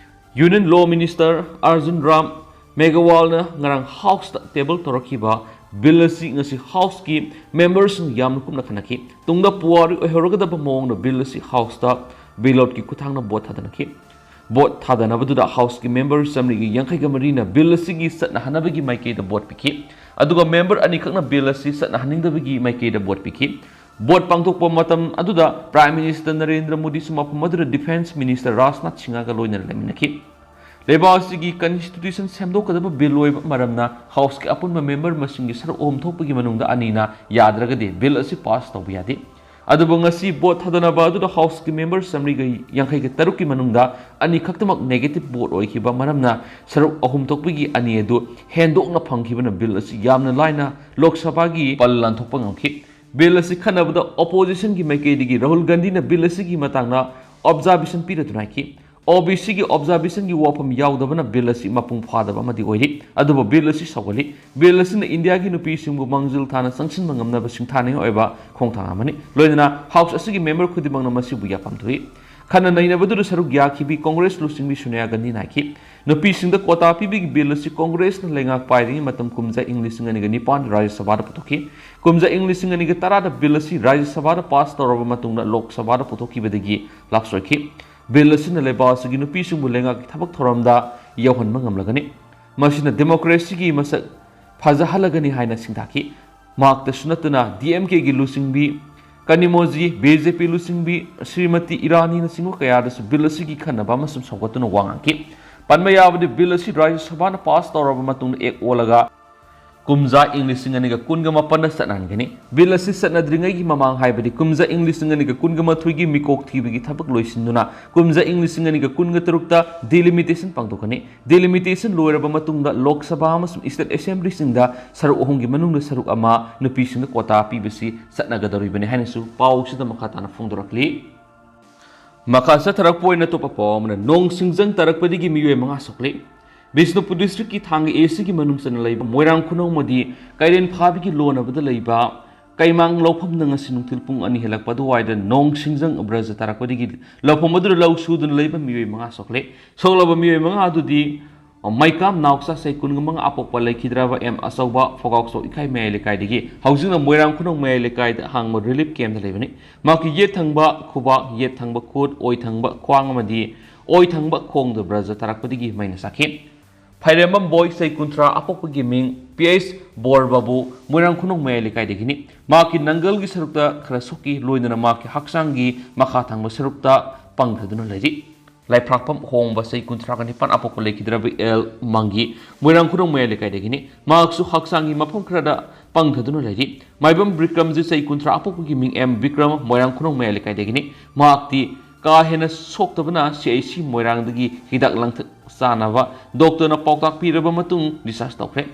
Union Law Minister Arjun Ram Meghwalꯅ ꯉꯔꯥꯡ Houseꯇ ꯇꯦꯕꯜ ꯇꯧꯔꯛꯈꯤꯕ ꯕꯤꯜ ꯑꯁꯤ ꯉꯁꯤ Houseꯀꯤ ꯃꯦꯝꯕꯔꯁꯤꯡ ꯌꯥꯝꯅ ꯀꯨꯞꯅ ꯈꯟꯅꯈꯤ꯫ ꯇꯨꯡꯗ ꯄꯨꯋꯥꯔꯤ ꯑꯣꯏꯍꯧꯔꯒꯗꯕ ꯃꯑꯣꯡꯗ ꯕꯤꯜ ꯑꯁꯤ Houseꯇ ꯕꯦꯂꯣꯠꯀꯤ ꯈꯨꯠꯊꯥꯡꯗ ꯚꯣꯠ ꯊꯥꯗꯅꯈꯤ꯫ ꯚꯣꯠ ꯊꯥꯗꯅꯕꯗꯨꯗ Houseꯀꯤ ꯃꯦꯝꯕꯔ ꯆꯥꯃꯔꯤꯒ ꯌꯥꯡꯈꯩꯒ ꯃꯔꯤꯅ ꯕꯤꯜ ꯑꯁꯤꯒꯤ ꯆꯠꯅꯍꯟꯅꯕꯒꯤ ꯃꯥꯏꯀꯩꯗ ꯚꯣꯠ ꯄꯤꯈꯤ, ꯑꯗꯨꯒ ꯃꯦꯝꯕꯔ ꯑꯅꯤꯈꯛꯅ ꯕꯤꯜ ꯑꯁꯤ ꯆꯠꯅꯍꯟꯅꯤꯡꯗꯕꯒꯤ ꯃꯥꯏꯀꯩꯗ ꯚꯣꯠ ꯄꯤꯈꯤ꯫ ꯚꯣꯠ ꯄꯥꯡꯊꯣꯛꯄ ꯃꯇꯝ ꯑꯗꯨꯗ Prime Minister ꯅꯔꯦꯟꯗ꯭ꯔ ꯃꯣꯗꯤꯁꯨ ꯃꯐꯝ ꯑꯗꯨꯗ Defence Minister ꯔꯥꯖꯅꯥꯊ ꯁꯤꯡꯍꯒ ꯂꯣꯏꯅꯅ ꯂꯩꯃꯤꯟꯅꯈꯤ꯫ ꯂꯩꯕꯥꯛ ꯑꯁꯤꯒꯤ Constitution ꯁꯦꯝꯗꯣꯛꯀꯗꯕ ꯕꯤꯜ ꯑꯣꯏꯕ ꯃꯔꯝꯅ ꯍꯥꯎꯁꯀꯤ ꯑꯄꯨꯟꯕ ꯃꯦꯝꯕꯔ ꯃꯁꯤꯡꯒꯤ ꯁꯔꯨꯛ ꯑꯍꯨꯝ ꯊꯣꯛꯄꯒꯤ ꯃꯅꯨꯡꯗ ꯑꯅꯤꯅ ꯌꯥꯗ꯭ꯔꯒꯗꯤ ꯕꯤꯜ ꯑꯁꯤ ꯄꯥꯁ ꯇꯧꯕ ꯌꯥꯗꯦ꯫ ꯑꯗꯨꯕꯨ ꯉꯁꯤ ꯚꯣꯠ ꯊꯥꯗꯅꯕ ꯑꯗꯨꯗ ꯍꯥꯎꯁꯀꯤ ꯃꯦꯝꯕꯔ ꯆꯥꯃꯔꯤꯒ ꯌꯥꯡꯈꯩꯒ ꯇꯔꯨꯛꯀꯤ ꯃꯅꯨꯡꯗ ꯑꯅꯤ ꯈꯛꯇꯃꯛ negative vote ꯑꯣꯏꯈꯤꯕ ꯃꯔꯝꯅ ꯁꯔꯨꯛ ꯑꯍꯨꯝ ꯊꯣꯛꯄꯒꯤ ꯑꯅꯤ ꯑꯗꯨ ꯍꯦꯟꯗꯣꯛꯅ ꯐꯪꯈꯤꯕꯅ ꯕꯤꯜ ꯑꯁꯤ ꯌꯥꯝꯅ ꯂꯥꯏꯅ ꯂꯣꯛ ꯁꯚꯥꯒꯤ ꯄꯜ ꯂꯥꯟꯊꯣꯛꯄ ꯉꯝꯈꯤ꯫ ꯕꯤꯜ ꯑꯁꯤ ꯈꯟꯅꯕꯗ oppositionꯒꯤ ꯃꯥꯏꯀꯩꯗꯒꯤ ꯔꯥꯍꯨꯜ ꯒꯥꯟꯙꯤꯅ ꯕꯤꯜ ꯑꯁꯤꯒꯤ ꯃꯇꯥꯡꯗ observation ꯄꯤꯔꯗꯨꯅ ꯍꯥꯏꯈꯤ, OBCꯒꯤ observationꯒꯤ ꯋꯥꯐꯝ ꯌꯥꯎꯗꯕꯅ ꯕꯤꯜ ꯑꯁꯤ ꯃꯄꯨꯡ ꯐꯥꯗꯕ ꯑꯃꯗꯤ ꯑꯣꯏꯔꯤ, ꯑꯗꯨꯕꯨ ꯕꯤꯜ ꯑꯁꯤ ꯁꯧꯒꯠꯂꯤ꯫ ꯕꯤꯜ ꯑꯁꯤꯅ ꯏꯟꯗꯤꯌꯥꯒꯤ ꯅꯨꯄꯤꯁꯤꯡꯕꯨ ꯃꯥꯡꯖꯤꯜ ꯊꯥꯅ ꯆꯪꯁꯤꯟꯕ ꯉꯝꯅꯕ ꯁꯤꯡꯊꯥꯅꯤꯡꯉꯥꯏ ꯑꯣꯏꯕ ꯈꯣꯡꯊꯥꯡ ꯑꯃꯅꯤ꯫ ꯂꯣꯏꯅꯅ ꯍꯥꯎꯁ ꯑꯁꯤꯒꯤ ꯃꯦꯝꯕꯔ ꯈꯨꯗꯤꯡꯃꯛꯅ ꯃꯁꯤꯕꯨ ꯌꯥꯐꯝ ꯊꯣꯛꯏ꯫ ꯈꯟꯅ ꯅꯩꯅꯕꯗꯨꯗ ꯁꯔꯨꯛ ꯌꯥꯈꯤꯕꯤ ꯀꯣꯡꯒ꯭ꯔꯦꯁ ꯂꯨꯆꯤꯡꯕꯤ ꯁꯣꯅꯤꯌꯥ ꯒꯥꯟꯙꯤꯅ ꯍꯥꯏꯈꯤ, ꯅꯨꯄꯤꯁꯤꯡꯗ ꯀꯣꯇꯥ ꯄꯤꯕꯒꯤ ꯕꯤꯜ ꯑꯁꯤ ꯀꯣꯡꯒ꯭ꯔꯦꯁꯅ ꯂꯩꯉꯥꯛ ꯄꯥꯏꯔꯤꯉꯩ ꯃꯇꯝ ꯀꯨꯝꯖꯥ ꯏꯪ ꯂꯤꯁꯤꯡ ꯑꯅꯤꯒ ꯅꯤꯄꯥꯟ ꯔꯥꯖ꯭ꯌ ꯁꯚꯥꯗ ꯄꯨꯊꯣꯛꯈꯤ꯫ ꯀꯨꯝꯖꯥ ꯏꯪ ꯂꯤꯁꯤꯡ ꯑꯅꯤꯒ ꯇꯔꯥꯗ ꯕꯤꯜ ꯑꯁꯤ ꯔꯥꯖ꯭ꯌ ꯁꯚꯥꯗ ꯄꯥꯁ ꯇꯧꯔꯕ ꯃꯇꯨꯡꯗ ꯂꯣꯛ ꯁꯚꯥꯗ ꯄꯨꯊꯣꯛꯈꯤꯕꯗꯒꯤ ꯂꯥꯞꯁꯣꯏꯈꯤ꯫ ꯕꯤꯜ ꯑꯁꯤꯅ ꯂꯩꯕꯥꯛ ꯑꯁꯤꯒꯤ ꯅꯨꯄꯤꯁꯤꯡꯕꯨ ꯂꯩꯉꯥꯛꯀꯤ ꯊꯕꯛ ꯊꯧꯔꯝꯗ ꯌꯥꯎꯍꯟꯕ ꯉꯝꯂꯒꯅꯤ꯫ ꯃꯁꯤꯅ ꯗꯦꯃꯣꯀ꯭ꯔꯦꯁꯤꯒꯤ ꯃꯁꯛ ꯐꯖꯍꯜꯂꯒꯅꯤ ꯍꯥꯏꯅ ꯁꯤꯡꯊꯥꯈꯤ꯫ ꯃꯍꯥꯛꯇꯁꯨ ꯅꯠꯇꯅ DMKꯒꯤ ꯂꯨꯆꯤꯡꯕꯤ ꯀꯅꯤꯃꯣꯖꯤ, BJP ꯂꯨꯆꯤꯡꯕꯤ ꯁ꯭ꯔꯤꯃꯇꯤ ꯏꯔꯥꯅꯤꯅꯆꯤꯡꯕ ꯀꯌꯥꯗꯁꯨ ꯕꯤꯜ ꯑꯁꯤꯒꯤ ꯈꯟꯅꯕ ꯑꯃꯁꯨꯡ ꯁꯧꯒꯠꯇꯨꯅ ꯋꯥ ꯉꯥꯡꯈꯤ꯫ ꯄꯟꯕ ꯌꯥꯕꯗꯤ, ꯕꯤꯜ ꯑꯁꯤ ꯔꯥꯖ꯭ꯌ ꯁꯚꯥꯅ ꯄꯥꯁ ꯇꯧꯔꯕ ꯃꯇꯨꯡꯗ ꯑꯦꯛ ꯑꯣꯜꯂꯒ ꯀꯨꯝꯖꯥ ꯏꯪ ꯂꯤꯁꯤꯡ ꯑꯅꯤꯒ ꯀꯨꯟꯒ ꯃꯥꯄꯟꯗ ꯆꯠꯅꯍꯟꯒꯅꯤ꯫ ꯕꯤꯜ ꯑꯁꯤ ꯆꯠꯅꯗ꯭ꯔꯤꯉꯩꯒꯤ ꯃꯃꯥꯡ, ꯍꯥꯏꯕꯗꯤ ꯀꯨꯝꯖꯥ ꯏꯪ ꯂꯤꯁꯤꯡ ꯑꯅꯤꯒ ꯀꯨꯟꯒ ꯃꯥꯊꯣꯏꯒꯤ ꯃꯤꯀꯣꯛ ꯊꯤꯕꯒꯤ ꯊꯕꯛ ꯂꯣꯏꯁꯤꯟꯗꯨꯅ ꯀꯨꯝꯖꯥ ꯏꯪ ꯂꯤꯁꯤꯡ ꯑꯅꯤꯒ ꯀꯨꯟꯒ ꯇꯔꯨꯛꯇ delimitation ꯄꯥꯡꯊꯣꯛꯀꯅꯤ꯫ Delimitation ꯂꯣꯏꯔꯕ ꯃꯇꯨꯡꯗ ꯂꯣꯛ ꯁꯚꯥ ꯑꯃꯁꯨꯡ state assemblyꯁꯤꯡꯗ ꯁꯔꯨꯛ ꯑꯍꯨꯝꯒꯤ ꯃꯅꯨꯡꯗ ꯁꯔꯨꯛ ꯑꯃ ꯅꯨꯄꯤꯁꯤꯡꯗ ꯀꯣꯇꯥ ꯄꯤꯕꯁꯤ ꯆꯠꯅꯒꯗꯧꯔꯤꯕꯅꯤ ꯍꯥꯏꯅꯁꯨ ꯄꯥꯎꯁꯤꯗ ꯃꯈꯥ ꯇꯥꯅ ꯐꯣꯡꯗꯣꯔꯛꯂꯤ꯫ ꯃꯈꯥ ꯆꯠꯊꯔꯛꯄ ꯑꯣꯏꯅ ꯑꯇꯣꯞꯄ ꯄꯥꯎ ꯑꯃꯅ, ꯅꯣꯡ ꯁꯤꯡꯖꯪ ꯇꯥꯔꯛꯄꯗꯒꯤ ꯃꯤꯑꯣꯏ ꯃꯉꯥ ꯁꯣꯛꯂꯦ꯫ ꯕꯤꯁꯅꯨꯄꯨꯔ districtꯀꯤ ꯊꯥꯡꯒ ACꯒꯤ ꯃꯅꯨꯡ ꯆꯟꯅ ꯂꯩꯕ ꯃꯣꯏꯔꯥꯡ ꯈꯨꯅꯧ ꯑꯃꯗꯤ ꯀꯩꯔꯦꯟ ꯐꯥꯕꯤꯒꯤ ꯂꯣꯟꯅꯕꯗ ꯂꯩꯕ ꯀꯩꯃꯥꯡ ꯂꯧꯐꯝꯗ ꯉꯁꯤ ꯅꯨꯡꯊꯤꯜ ꯄꯨꯡ ꯑꯅꯤ ꯍꯦꯜꯂꯛꯄ ꯑꯗꯨꯋꯥꯏꯗ ꯅꯣꯡ ꯁꯤꯡꯖꯪ ꯕ꯭ꯔꯖ ꯇꯥꯔꯛꯄꯗꯒꯤ ꯂꯧꯐꯝ ꯑꯗꯨꯗ ꯂꯧ ꯁꯨꯗꯨꯅ ꯂꯩꯕ ꯃꯤꯑꯣꯏ ꯃꯉꯥ ꯁꯣꯛꯂꯦ꯫ ꯁꯣꯛꯂꯕ ꯃꯤꯑꯣꯏ ꯃꯉꯥ ꯑꯗꯨꯗꯤ ꯃꯩꯀꯥꯝ ꯅꯥꯎꯆꯥ, ꯆꯍꯤ ꯀꯨꯟꯃꯉꯥ, ꯑꯄꯣꯛꯄ ꯂꯩꯈꯤꯗ꯭ꯔꯕ ꯑꯦꯝ ꯑꯆꯧꯕ, ꯐꯣꯒꯥꯎꯆꯣꯛ ꯏꯈꯥꯏ ꯃꯌꯥꯏ ꯂꯩꯀꯥꯏꯗꯒꯤ, ꯍꯧꯖꯤꯛꯅ ꯃꯣꯏꯔꯥꯡ ꯈꯨꯅꯧ ꯃꯌꯥꯏ ꯂꯩꯀꯥꯏꯗ ꯍꯥꯡꯕ relief campꯇ ꯂꯩꯕꯅꯤ꯫ ꯃꯍꯥꯛꯀꯤ ꯌꯦꯠ ꯊꯪꯕ ꯈꯨꯕꯥꯛ, ꯌꯦꯠ ꯊꯪꯕ ꯈꯨꯠ, ꯑꯣꯏ ꯊꯪꯕ ꯈ꯭ꯋꯥꯡ ꯑꯃꯗꯤ ꯑꯣꯏ ꯊꯪꯕ ꯈꯣꯡꯗ ꯕ꯭ꯔꯖ ꯇꯥꯔꯛꯄꯗꯒꯤ ꯃꯩꯅ ꯆꯥꯛꯈꯤ꯫ ꯐꯥꯏꯔꯦꯝꯕꯝ ꯕꯣꯏ, ꯆꯍꯤ ꯀꯨꯟꯊ꯭ꯔꯥ, ꯑꯄꯣꯛꯄꯒꯤ ꯃꯤꯡ ꯄꯤ ꯑꯩꯆ ꯕꯣꯔ ꯕꯥꯕꯨ, ꯃꯣꯏꯔꯥꯡ ꯈꯨꯅꯧ ꯃꯌꯥꯏ ꯂꯩꯀꯥꯏꯗꯒꯤꯅꯤ꯫ ꯃꯍꯥꯛꯀꯤ ꯅꯪꯒꯜꯒꯤ ꯁꯔꯨꯛꯇ ꯈꯔ ꯁꯣꯛꯈꯤ, ꯂꯣꯏꯅꯅ ꯃꯍꯥꯛꯀꯤ ꯍꯛꯆꯥꯡꯒꯤ ꯃꯈꯥ ꯊꯪꯕ ꯁꯔꯨꯛꯇ ꯄꯪꯊꯗꯨꯅ ꯂꯩꯔꯤ꯫ ꯂꯥꯏꯐ꯭ꯔꯥꯛꯄꯝ ꯍꯣꯡꯕ, ꯆꯍꯤ ꯀꯨꯟꯊ꯭ꯔꯥꯒ ꯅꯤꯄꯥꯟ, ꯑꯄꯣꯛꯄ ꯂꯩꯈꯤꯗ꯭ꯔꯕ ꯑꯦꯜ ꯃꯪꯒꯤ, ꯃꯣꯏꯔꯥꯡ ꯈꯨꯅꯧ ꯃꯌꯥꯏ ꯂꯩꯀꯥꯏꯗꯒꯤꯅꯤ꯫ ꯃꯍꯥꯛꯁꯨ ꯍꯛꯆꯥꯡꯒꯤ ꯃꯐꯝ ꯈꯔꯗ ꯄꯪꯊꯗꯨꯅ ꯂꯩꯔꯤ꯫ ꯃꯥꯏꯕꯝ ꯕꯤꯀ꯭ꯔꯝꯖꯤꯠ, ꯆꯍꯤ ꯀꯨꯟꯊ꯭ꯔꯥ, ꯑꯄꯣꯛꯄꯒꯤ ꯃꯤꯡ ꯑꯦꯝ ꯕꯤꯀ꯭ꯔꯝ, ꯃꯣꯏꯔꯥꯡ ꯈꯨꯅꯧ ꯃꯌꯥꯏ ꯂꯩꯀꯥꯏꯗꯒꯤꯅꯤ꯫ ꯃꯍꯥꯛꯇꯤ ꯀꯥ ꯍꯦꯟꯅ ꯁꯣꯛꯇꯕꯅ ꯁꯤ ꯑꯩꯆ ꯁꯤ ꯃꯣꯏꯔꯥꯡꯗꯒꯤ ꯍꯤꯗꯥꯛ ꯂꯥꯡꯊꯛ ꯆꯥꯅꯕ ꯗꯣꯛꯇꯔꯅ ꯄꯥꯎꯇꯥꯛ ꯄꯤꯔꯕ ꯃꯇꯨꯡ discharge ꯇꯧꯈ꯭ꯔꯦ꯫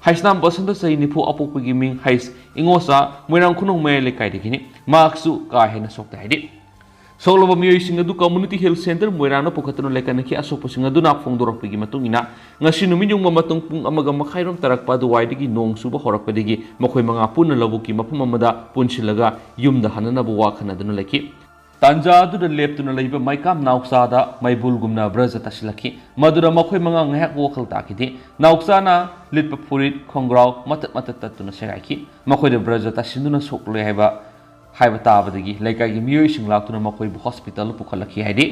ꯍꯩꯁꯅꯥꯝ ꯕꯁꯟꯇ, ꯆꯍꯤ ꯅꯤꯐꯨ, ꯑꯄꯣꯛꯄꯒꯤ ꯃꯤꯡ ꯍꯩꯁ ꯏꯉꯣꯆꯥ, ꯃꯣꯏꯔꯥꯡ ꯈꯨꯅꯧ ꯃꯌꯥꯏ ꯂꯩꯀꯥꯏꯗꯒꯤꯅꯤ꯫ ꯃꯍꯥꯛꯁꯨ ꯀꯥ ꯍꯦꯟꯅ ꯁꯣꯛꯇꯦ ꯍꯥꯏꯔꯤ꯫ ꯁꯣꯛꯂꯕ ꯃꯤꯑꯣꯏꯁꯤꯡ ꯑꯗꯨ Community Health Centre ꯃꯣꯏꯔꯥꯡꯗ ꯄꯨꯈꯠꯇꯨꯅ ꯂꯩꯀꯠꯅꯈꯤ꯫ ꯑꯁꯣꯛꯄꯁꯤꯡ ꯑꯗꯨꯅ ꯐꯣꯡꯗꯣꯔꯛꯄꯒꯤ ꯃꯇꯨꯡ ꯏꯟꯅ, ꯉꯁꯤ ꯅꯨꯃꯤꯠ ꯌꯨꯡꯕ ꯃꯇꯨꯡ ꯄꯨꯡ ꯑꯃꯒ ꯃꯈꯥꯏꯔꯣꯝ ꯇꯥꯔꯛꯄ ꯑꯗꯨꯋꯥꯏꯗꯒꯤ ꯅꯣꯡ ꯆꯨꯕ ꯍꯧꯔꯛꯄꯗꯒꯤ ꯃꯈꯣꯏ ꯃꯉꯥ ꯄꯨꯟꯅ ꯂꯧꯕꯨꯛꯀꯤ ꯃꯐꯝ ꯑꯃꯗ ꯄꯨꯟꯁꯤꯜꯂꯒ ꯌꯨꯝꯗ ꯍꯟꯅꯅꯕ ꯋꯥ ꯈꯟꯅꯗꯨꯅ ꯂꯩꯈꯤ꯫ ꯇꯥꯟꯖꯥ ꯑꯗꯨꯗ ꯂꯦꯞꯇꯨꯅ ꯂꯩꯕ ꯃꯩꯀꯥꯞ ꯅꯥꯎꯆꯥꯗ ꯃꯩꯕꯨꯜꯒꯨꯝꯅ ꯕ꯭ꯔꯖ ꯇꯥꯁꯤꯜꯂꯛꯈꯤ꯫ ꯃꯗꯨꯗ ꯃꯈꯣꯏ ꯃꯉꯥ ꯉꯥꯏꯍꯥꯛ ꯋꯥꯈꯜ ꯇꯥꯈꯤꯗꯦ꯫ ꯅꯥꯎꯆꯥꯅ ꯂꯤꯠꯄ ꯐꯨꯔꯤꯠ, ꯈꯣꯡꯒ꯭ꯔꯥꯎ ꯃꯇꯠ ꯃꯇꯠ ꯇꯠꯇꯨꯅ ꯁꯦꯒꯥꯏꯈꯤ꯫ ꯃꯈꯣꯏꯗ ꯕ꯭ꯔꯖ ꯇꯥꯁꯤꯟꯗꯨꯅ ꯁꯣꯛꯂꯦ ꯍꯥꯏꯕ, ꯍꯥꯏꯕ ꯇꯥꯕꯗꯒꯤ ꯂꯩꯀꯥꯏꯒꯤ ꯃꯤꯑꯣꯏꯁꯤꯡ ꯂꯥꯛꯇꯨꯅ ꯃꯈꯣꯏꯕꯨ ꯍꯣꯁꯄꯤꯇꯥꯜꯗ ꯄꯨꯈꯠꯂꯛꯈꯤ ꯍꯥꯏꯔꯤ꯫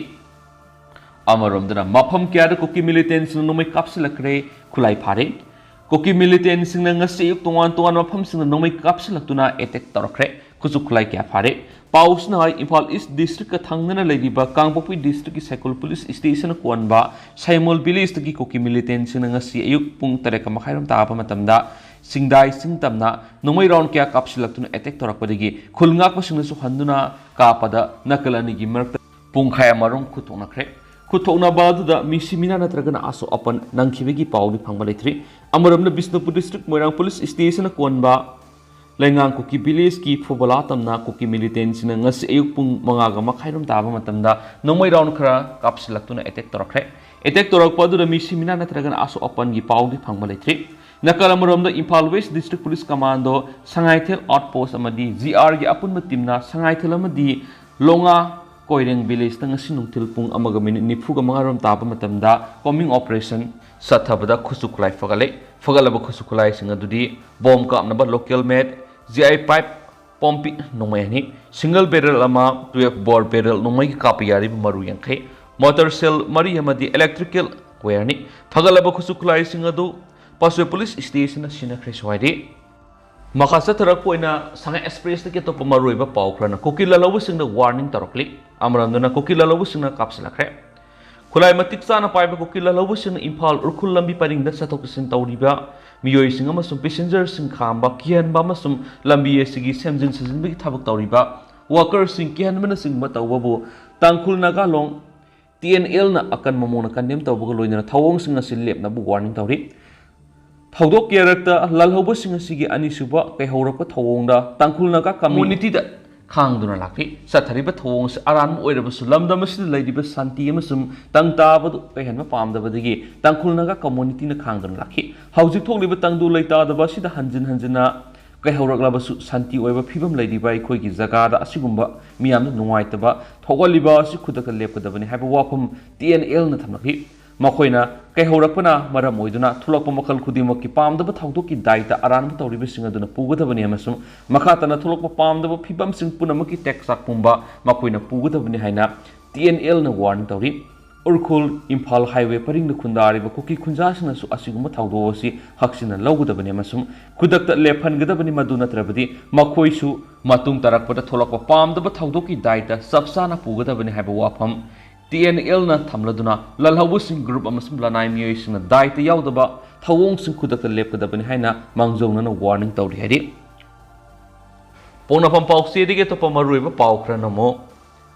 ꯑꯃꯔꯣꯝꯗꯅ ꯃꯐꯝ ꯀꯌꯥꯗ ꯀꯨꯀꯤ ꯃꯤꯂꯤꯇꯦꯟꯁꯤꯡꯅ ꯅꯣꯡꯃꯩ ꯀꯥꯞꯁꯤꯜꯂꯛꯈ꯭ꯔꯦ, ꯈꯨꯠꯂꯥꯏ ꯐꯥꯔꯦ꯫ ꯀꯨꯀꯤ ꯃꯤꯂꯤꯇꯦꯟꯁꯤꯡꯅ ꯉꯁꯤ ꯑꯌꯨꯛ ꯇꯣꯉꯥꯟ ꯇꯣꯉꯥꯟꯕ ꯃꯐꯝꯁꯤꯡꯗ ꯅꯣꯡꯃꯩ ꯀꯥꯞꯁꯤꯜꯂꯛꯇꯨꯅ ꯑꯦꯇꯦꯛ ꯇꯧꯔꯛꯈ꯭ꯔꯦ, ꯈꯨꯠꯁꯨ ꯈꯨꯠꯂꯥꯏ ꯀꯌꯥ ꯐꯥꯔꯦ꯫ ꯄꯥꯎꯁꯤꯅ ꯍꯥꯏ, ꯏꯝꯐꯥꯜ ꯏꯁ ꯗꯤꯁꯇ꯭ꯔꯤꯛꯀ ꯊꯪꯅꯅ ꯂꯩꯔꯤꯕ ꯀꯥꯡꯄꯣꯛꯄꯤ ꯗꯤꯁꯇ꯭ꯔꯤꯛꯀꯤ ꯁꯥꯏꯀꯨꯜ ꯄꯨꯂꯤꯁ ꯁ꯭ꯇꯦꯁꯟ ꯀꯣꯟꯕ ꯁꯥꯏꯃꯣꯜ ꯚꯤꯂꯦꯖꯇꯒꯤ ꯀꯨꯀꯤ ꯃꯤꯂꯤꯇꯦꯟꯁꯤꯡꯅ ꯉꯁꯤ ꯑꯌꯨꯛ ꯄꯨꯡ ꯇꯔꯦꯠꯀ ꯃꯈꯥꯏꯔꯣꯝ ꯇꯥꯕ ꯃꯇꯝꯗ ꯆꯤꯡꯗꯥꯏ ꯆꯤꯡ ꯇꯝꯅ ꯅꯣꯡꯃꯩ ꯔꯥꯎꯟ ꯀꯌꯥ ꯀꯥꯞꯁꯤꯜꯂꯛꯇꯨꯅ ꯑꯦꯇꯦꯛ ꯇꯧꯔꯛꯄꯗꯒꯤ ꯈꯨꯜ ꯉꯥꯛꯄꯁꯤꯡꯅꯁꯨ ꯍꯟꯗꯨꯅ ꯀꯥꯞꯄꯗ ꯅꯥꯀꯜ ꯑꯅꯤꯒꯤ ꯃꯔꯛꯇ ꯄꯨꯡꯈꯥꯏ ꯑꯃꯔꯣꯝ ꯈꯨꯠ ꯊꯣꯛꯅꯈ꯭ꯔꯦ꯫ ꯈꯨꯠ ꯊꯣꯛꯅꯕ ꯑꯗꯨꯗ ꯃꯤꯁꯤ ꯃꯤꯅꯥ ꯅꯠꯇ꯭ꯔꯒꯅ ꯑꯁꯣꯛ ꯑꯄꯟ ꯅꯪꯈꯤꯕꯒꯤ ꯄꯥꯎꯗꯤ ꯐꯪꯕ ꯂꯩꯇ꯭ꯔꯤ꯫ ꯑꯃꯔꯣꯝꯗ ꯕꯤꯁꯅꯨꯄꯨꯔ ꯗꯤꯁꯇ꯭ꯔꯤꯛ ꯃꯣꯏꯔꯥꯡ ꯄꯨꯂꯤꯁ ꯁ꯭ꯇꯦꯁꯟꯅ ꯀꯣꯟꯕ ꯂꯩꯉꯥꯡ ꯀꯨꯀꯤ ꯚꯤꯂꯦꯖꯀꯤ ꯐꯨꯕꯂꯥ ꯇꯝꯅ ꯀꯨꯀꯤ ꯃꯤꯂꯤꯇꯦꯟꯁꯤꯡꯅ ꯉꯁꯤ ꯑꯌꯨꯛ ꯄꯨꯡ ꯃꯉꯥꯒ ꯃꯈꯥꯏꯔꯣꯝ ꯇꯥꯕ ꯃꯇꯝꯗ ꯅꯣꯡꯃꯩ ꯔꯥꯎꯟ ꯈꯔ ꯀꯥꯞꯁꯤꯜꯂꯛꯇꯨꯅ ꯑꯦꯇꯦꯛ ꯇꯧꯔꯛꯈ꯭ꯔꯦ꯫ ꯑꯦꯇꯦꯛ ꯇꯧꯔꯛꯄ ꯑꯗꯨꯗ ꯃꯤꯁꯤ ꯃꯤꯅꯥ ꯅꯠꯇ꯭ꯔꯒꯅ ꯑꯁꯣꯛ ꯑꯄꯟꯒꯤ ꯄꯥꯎꯗꯤ ꯐꯪꯕ ꯂꯩꯇ꯭ꯔꯤ꯫ ꯅꯥꯀꯜ ꯑꯃꯔꯣꯝꯗ Imphal west district police commando ꯁꯉꯥꯏꯊꯦꯜ ꯑꯥꯎꯠꯄꯣꯁ ꯑꯃꯗꯤ ꯖꯤ ꯑꯥꯔꯒꯤ ꯑꯄꯨꯟꯕ ꯇꯤꯝꯅ ꯁꯉꯥꯏꯊꯦꯜ ꯑꯃꯗꯤ ꯂꯣꯉꯥ ꯀꯣꯏꯔꯦꯡ ꯚꯤꯂꯦꯖꯇ ꯉꯁꯤ ꯅꯨꯡꯊꯤꯜ ꯄꯨꯡ ꯑꯃꯒ ꯃꯤꯅꯤꯠ ꯅꯤꯐꯨꯒ ꯃꯉꯥꯔꯣꯝ ꯇꯥꯕ ꯃꯇꯝꯗ ꯀꯣꯝꯕꯤꯡ ꯑꯣꯄꯔꯦꯁꯟ ꯆꯠꯊꯕꯗ ꯈꯨꯠꯁꯨ ꯈꯨꯠꯂꯥꯏ ꯐꯒꯠꯂꯦ꯫ ꯐꯒꯠꯂꯕ ꯈꯨꯠꯁꯨ ꯈꯨꯠꯂꯥꯏꯁꯤꯡ ꯑꯗꯨꯗꯤ ꯕꯣꯝ ꯀꯥꯞꯅꯕ ꯂꯣꯀꯦꯜ ꯃꯦꯠ, ꯖꯤ ꯑꯥꯏ ꯄꯥꯏꯞ, ꯄꯣꯝꯄꯤ ꯅꯣꯡꯃꯩ ꯑꯅꯤ, ꯁꯤꯡꯒꯜ ꯕꯦꯔꯦꯜ ꯑꯃ, ꯇꯨꯌꯦꯜꯐ ꯕꯣꯔ ꯕꯦꯔꯦꯜ ꯅꯣꯡꯃꯩꯒꯤ ꯀꯥꯞꯄ ꯌꯥꯔꯤꯕ ꯃꯔꯨ ꯌꯥꯡꯈꯩ, ꯃꯣꯇꯔ ꯁꯦꯜ ꯃꯔꯤ ꯑꯃꯗꯤ ꯏꯂꯦꯛꯇ꯭ꯔꯤꯀꯦꯜ ꯋꯥꯌꯔꯅꯤ꯫ ꯐꯒꯠꯂꯕ ꯈꯨꯠꯁꯨ ꯈꯨꯠꯂꯥꯏꯁꯤꯡ ꯑꯗꯨ ꯄꯥꯁꯣꯏ ꯄꯨꯂꯤꯁ ꯁ꯭ꯇꯦꯁꯟꯅ ꯁꯤꯟꯅꯈ꯭ꯔꯦ ꯁ꯭ꯋꯥꯏꯗꯤ꯫ ꯃꯈꯥ ꯆꯠꯊꯔꯛꯄ ꯑꯣꯏꯅ ꯁꯉꯥꯏ ꯑꯦꯛꯁꯄ꯭ꯔꯦꯁꯇꯒꯤ ꯑꯇꯣꯞꯄ ꯃꯔꯨꯑꯣꯏꯕ ꯄꯥꯎ ꯈꯔꯅ ꯀꯨꯀꯤ ꯂꯥꯜꯍꯧꯕꯁꯤꯡꯅ ꯋꯥꯔꯅꯤꯡ ꯇꯧꯔꯛꯂꯤ꯫ ꯑꯃꯔꯣꯝꯗꯅ ꯀꯨꯀꯤ ꯂꯥꯜꯍꯧꯕꯁꯤꯡꯅ ꯀꯥꯞꯁꯤꯜꯂꯛꯈ꯭ꯔꯦ꯫ ꯈꯨꯠꯂꯥꯏ ꯃꯇꯤꯛ ꯆꯥꯅ ꯄꯥꯏꯕ ꯀꯨꯀꯤ ꯂꯥꯜꯍꯧꯕꯁꯤꯡꯅ ꯏꯝꯐꯥꯜ ꯎꯈ꯭ꯔꯨꯜ ꯂꯝꯕꯤ ꯄꯔꯤꯡꯗ ꯆꯠꯊꯣꯛ ꯆꯠꯁꯤꯟ ꯇꯧꯔꯤꯕ ꯃꯤꯑꯣꯏꯁꯤꯡ ꯑꯃꯁꯨꯡ ꯄꯦꯁꯦꯟꯖꯔꯁꯤꯡ ꯈꯥꯝꯕ, ꯀꯤꯍꯟꯕ ꯑꯃꯁꯨꯡ ꯂꯝꯕꯤ ꯑꯁꯤꯒꯤ ꯁꯦꯝꯖꯤꯟ ꯁꯥꯖꯤꯟꯕꯒꯤ ꯊꯕꯛ ꯇꯧꯔꯤꯕ ꯋꯥꯀꯔꯁꯤꯡ ꯀꯤꯍꯟꯕꯅꯆꯤꯡꯕ ꯇꯧꯕꯕꯨ ꯇꯥꯡꯈꯨꯜ ꯅꯥꯒꯥ ꯂꯣꯡ ꯇꯤ ꯑꯦꯟ ꯑꯦꯜꯅ ꯑꯀꯟꯕ ꯃꯑꯣꯡꯗ ꯀꯟꯗꯦꯝ ꯇꯧꯕꯒ ꯂꯣꯏꯅꯅ ꯊꯧꯑꯣꯡꯁꯤꯡ ꯑꯁꯤ ꯂꯦꯞꯅꯕ ꯋꯥꯔꯅꯤꯡ ꯇꯧꯔꯤ꯫ ꯊꯧꯗꯣꯛ ꯀꯌꯥꯔꯛꯇ ꯂꯥꯜꯍꯧꯕꯁꯤꯡ ꯑꯁꯤꯒꯤ ꯑꯅꯤꯁꯨꯕ ꯀꯩꯍꯧꯔꯛꯄ ꯊꯧꯑꯣꯡꯗ ꯇꯥꯡꯈꯨꯜ ꯅꯥꯒꯥ ꯀꯝꯃ꯭ꯌꯨꯅꯤꯇꯤꯗ ꯈꯥꯡꯗꯨꯅ ꯂꯥꯛꯂꯤ꯫ ꯆꯠꯊꯔꯤꯕ ꯊꯧꯑꯣꯡ ꯑꯁꯤ ꯑꯔꯥꯟꯕ ꯑꯣꯏꯔꯕꯁꯨ ꯂꯝꯗꯝ ꯑꯁꯤꯗ ꯂꯩꯔꯤꯕ ꯁꯥꯟꯇꯤ ꯑꯃꯁꯨꯡ ꯇꯪ ꯇꯥꯕꯗꯨ ꯀꯥꯏꯍꯟꯕ ꯄꯥꯝꯗꯕꯗꯒꯤ ꯇꯥꯡꯈꯨꯜ ꯅꯥꯒꯥ ꯀꯝꯃ꯭ꯌꯨꯅꯤꯇꯤꯅ ꯈꯥꯡꯗꯨꯅ ꯂꯥꯛꯈꯤ꯫ ꯍꯧꯖꯤꯛ ꯊꯣꯛꯂꯤꯕ ꯇꯪꯗꯨ ꯂꯩꯇꯥꯗꯕ ꯑꯁꯤꯗ ꯍꯟꯖꯤꯟ ꯍꯟꯖꯤꯟꯅ ꯀꯩꯍꯧꯔꯛꯂꯕꯁꯨ ꯁꯥꯟꯇꯤ ꯑꯣꯏꯕ ꯐꯤꯕꯝ ꯂꯩꯔꯤꯕ ꯑꯩꯈꯣꯏꯒꯤ ꯖꯒꯥꯗ ꯑꯁꯤꯒꯨꯝꯕ ꯃꯤꯌꯥꯝꯗ ꯅꯨꯡꯉꯥꯏꯇꯕ ꯊꯣꯛꯍꯜꯂꯤꯕ ꯑꯁꯤ ꯈꯨꯗꯛꯇ ꯂꯦꯞꯀꯗꯕꯅꯤ ꯍꯥꯏꯕ ꯋꯥꯐꯝ ꯇꯤ ꯑꯦꯟ ꯑꯦꯜꯅ ꯊꯝꯂꯛꯈꯤ꯫ ꯃꯈꯣꯏꯅ ꯀꯩꯍꯧꯔꯛꯄꯅ ꯃꯔꯝ ꯑꯣꯏꯗꯨꯅ ꯊꯣꯛꯂꯛꯄ ꯃꯈꯜ ꯈꯨꯗꯤꯡꯃꯛꯀꯤ ꯄꯥꯝꯗꯕ ꯊꯧꯗꯣꯛꯀꯤ ꯗꯥꯏꯇ ꯑꯔꯥꯟꯕ ꯇꯧꯔꯤꯕꯁꯤꯡ ꯑꯗꯨꯅ ꯄꯨꯒꯗꯕꯅꯤ ꯑꯃꯁꯨꯡ ꯃꯈꯥ ꯇꯥꯅ ꯊꯣꯛꯂꯛꯄ ꯄꯥꯝꯗꯕ ꯐꯤꯕꯝꯁꯤꯡ ꯄꯨꯝꯅꯃꯛꯀꯤ ꯇꯦꯛꯆꯥꯛ ꯄꯨꯝꯕ ꯃꯈꯣꯏꯅ ꯄꯨꯒꯗꯕꯅꯤ ꯍꯥꯏꯅ ꯇꯤ ꯑꯦꯟ ꯑꯦꯜꯅ ꯋꯥꯔꯅꯤꯡ ꯇꯧꯔꯤ꯫ ꯎꯈ꯭ꯔꯨꯜ ꯏꯝꯐꯥꯜ ꯍꯥꯏꯋꯦ ꯄꯔꯤꯡꯗ ꯈꯨꯟꯗꯥꯔꯤꯕ ꯀꯨꯀꯤ ꯈꯨꯟꯖꯥꯁꯤꯡꯅꯁꯨ ꯑꯁꯤꯒꯨꯝꯕ ꯊꯧꯗꯣꯛ ꯑꯁꯤ ꯍꯛꯆꯤꯟꯅ ꯂꯧꯒꯗꯕꯅꯤ ꯑꯃꯁꯨꯡ ꯈꯨꯗꯛꯇ ꯂꯦꯞꯍꯟꯒꯗꯕꯅꯤ, ꯃꯗꯨ ꯅꯠꯇ꯭ꯔꯕꯗꯤ ꯃꯈꯣꯏꯁꯨ ꯃꯇꯨꯡ ꯇꯥꯔꯛꯄꯗ ꯊꯣꯛꯂꯛꯄ ꯄꯥꯝꯗꯕ ꯊꯧꯗꯣꯛꯀꯤ ꯗꯥꯏꯇ ꯆꯞ ꯆꯥꯅ ꯄꯨꯒꯗꯕꯅꯤ ꯍꯥꯏꯕ ꯋꯥꯐꯝ ꯇꯤ ꯑꯦꯟ ꯑꯦꯜꯅ ꯊꯝꯂꯗꯨꯅ ꯂꯥꯜꯍꯧꯕꯁꯤꯡ ꯒ꯭ꯔꯨꯞ ꯑꯃꯁꯨꯡ ꯂꯅꯥꯏ ꯃꯤꯑꯣꯏꯁꯤꯡꯅ ꯗꯥꯏꯇ ꯌꯥꯎꯗꯕ ꯊꯧꯑꯣꯡꯁꯤꯡ ꯈꯨꯗꯛꯇ ꯂꯦꯞꯀꯗꯕꯅꯤ ꯍꯥꯏꯅ ꯃꯥꯡꯖꯧꯅꯅ ꯋꯥꯔꯅꯤꯡ ꯇꯧꯔꯤ ꯍꯥꯏꯔꯤ꯫ ꯄꯣꯛꯅꯐꯝ ꯄꯥꯎꯆꯦꯗꯒꯤ ꯑꯇꯣꯞꯄ ꯃꯔꯨꯑꯣꯏꯕ ꯄꯥꯎ ꯈꯔꯅ ꯑꯃꯨꯛ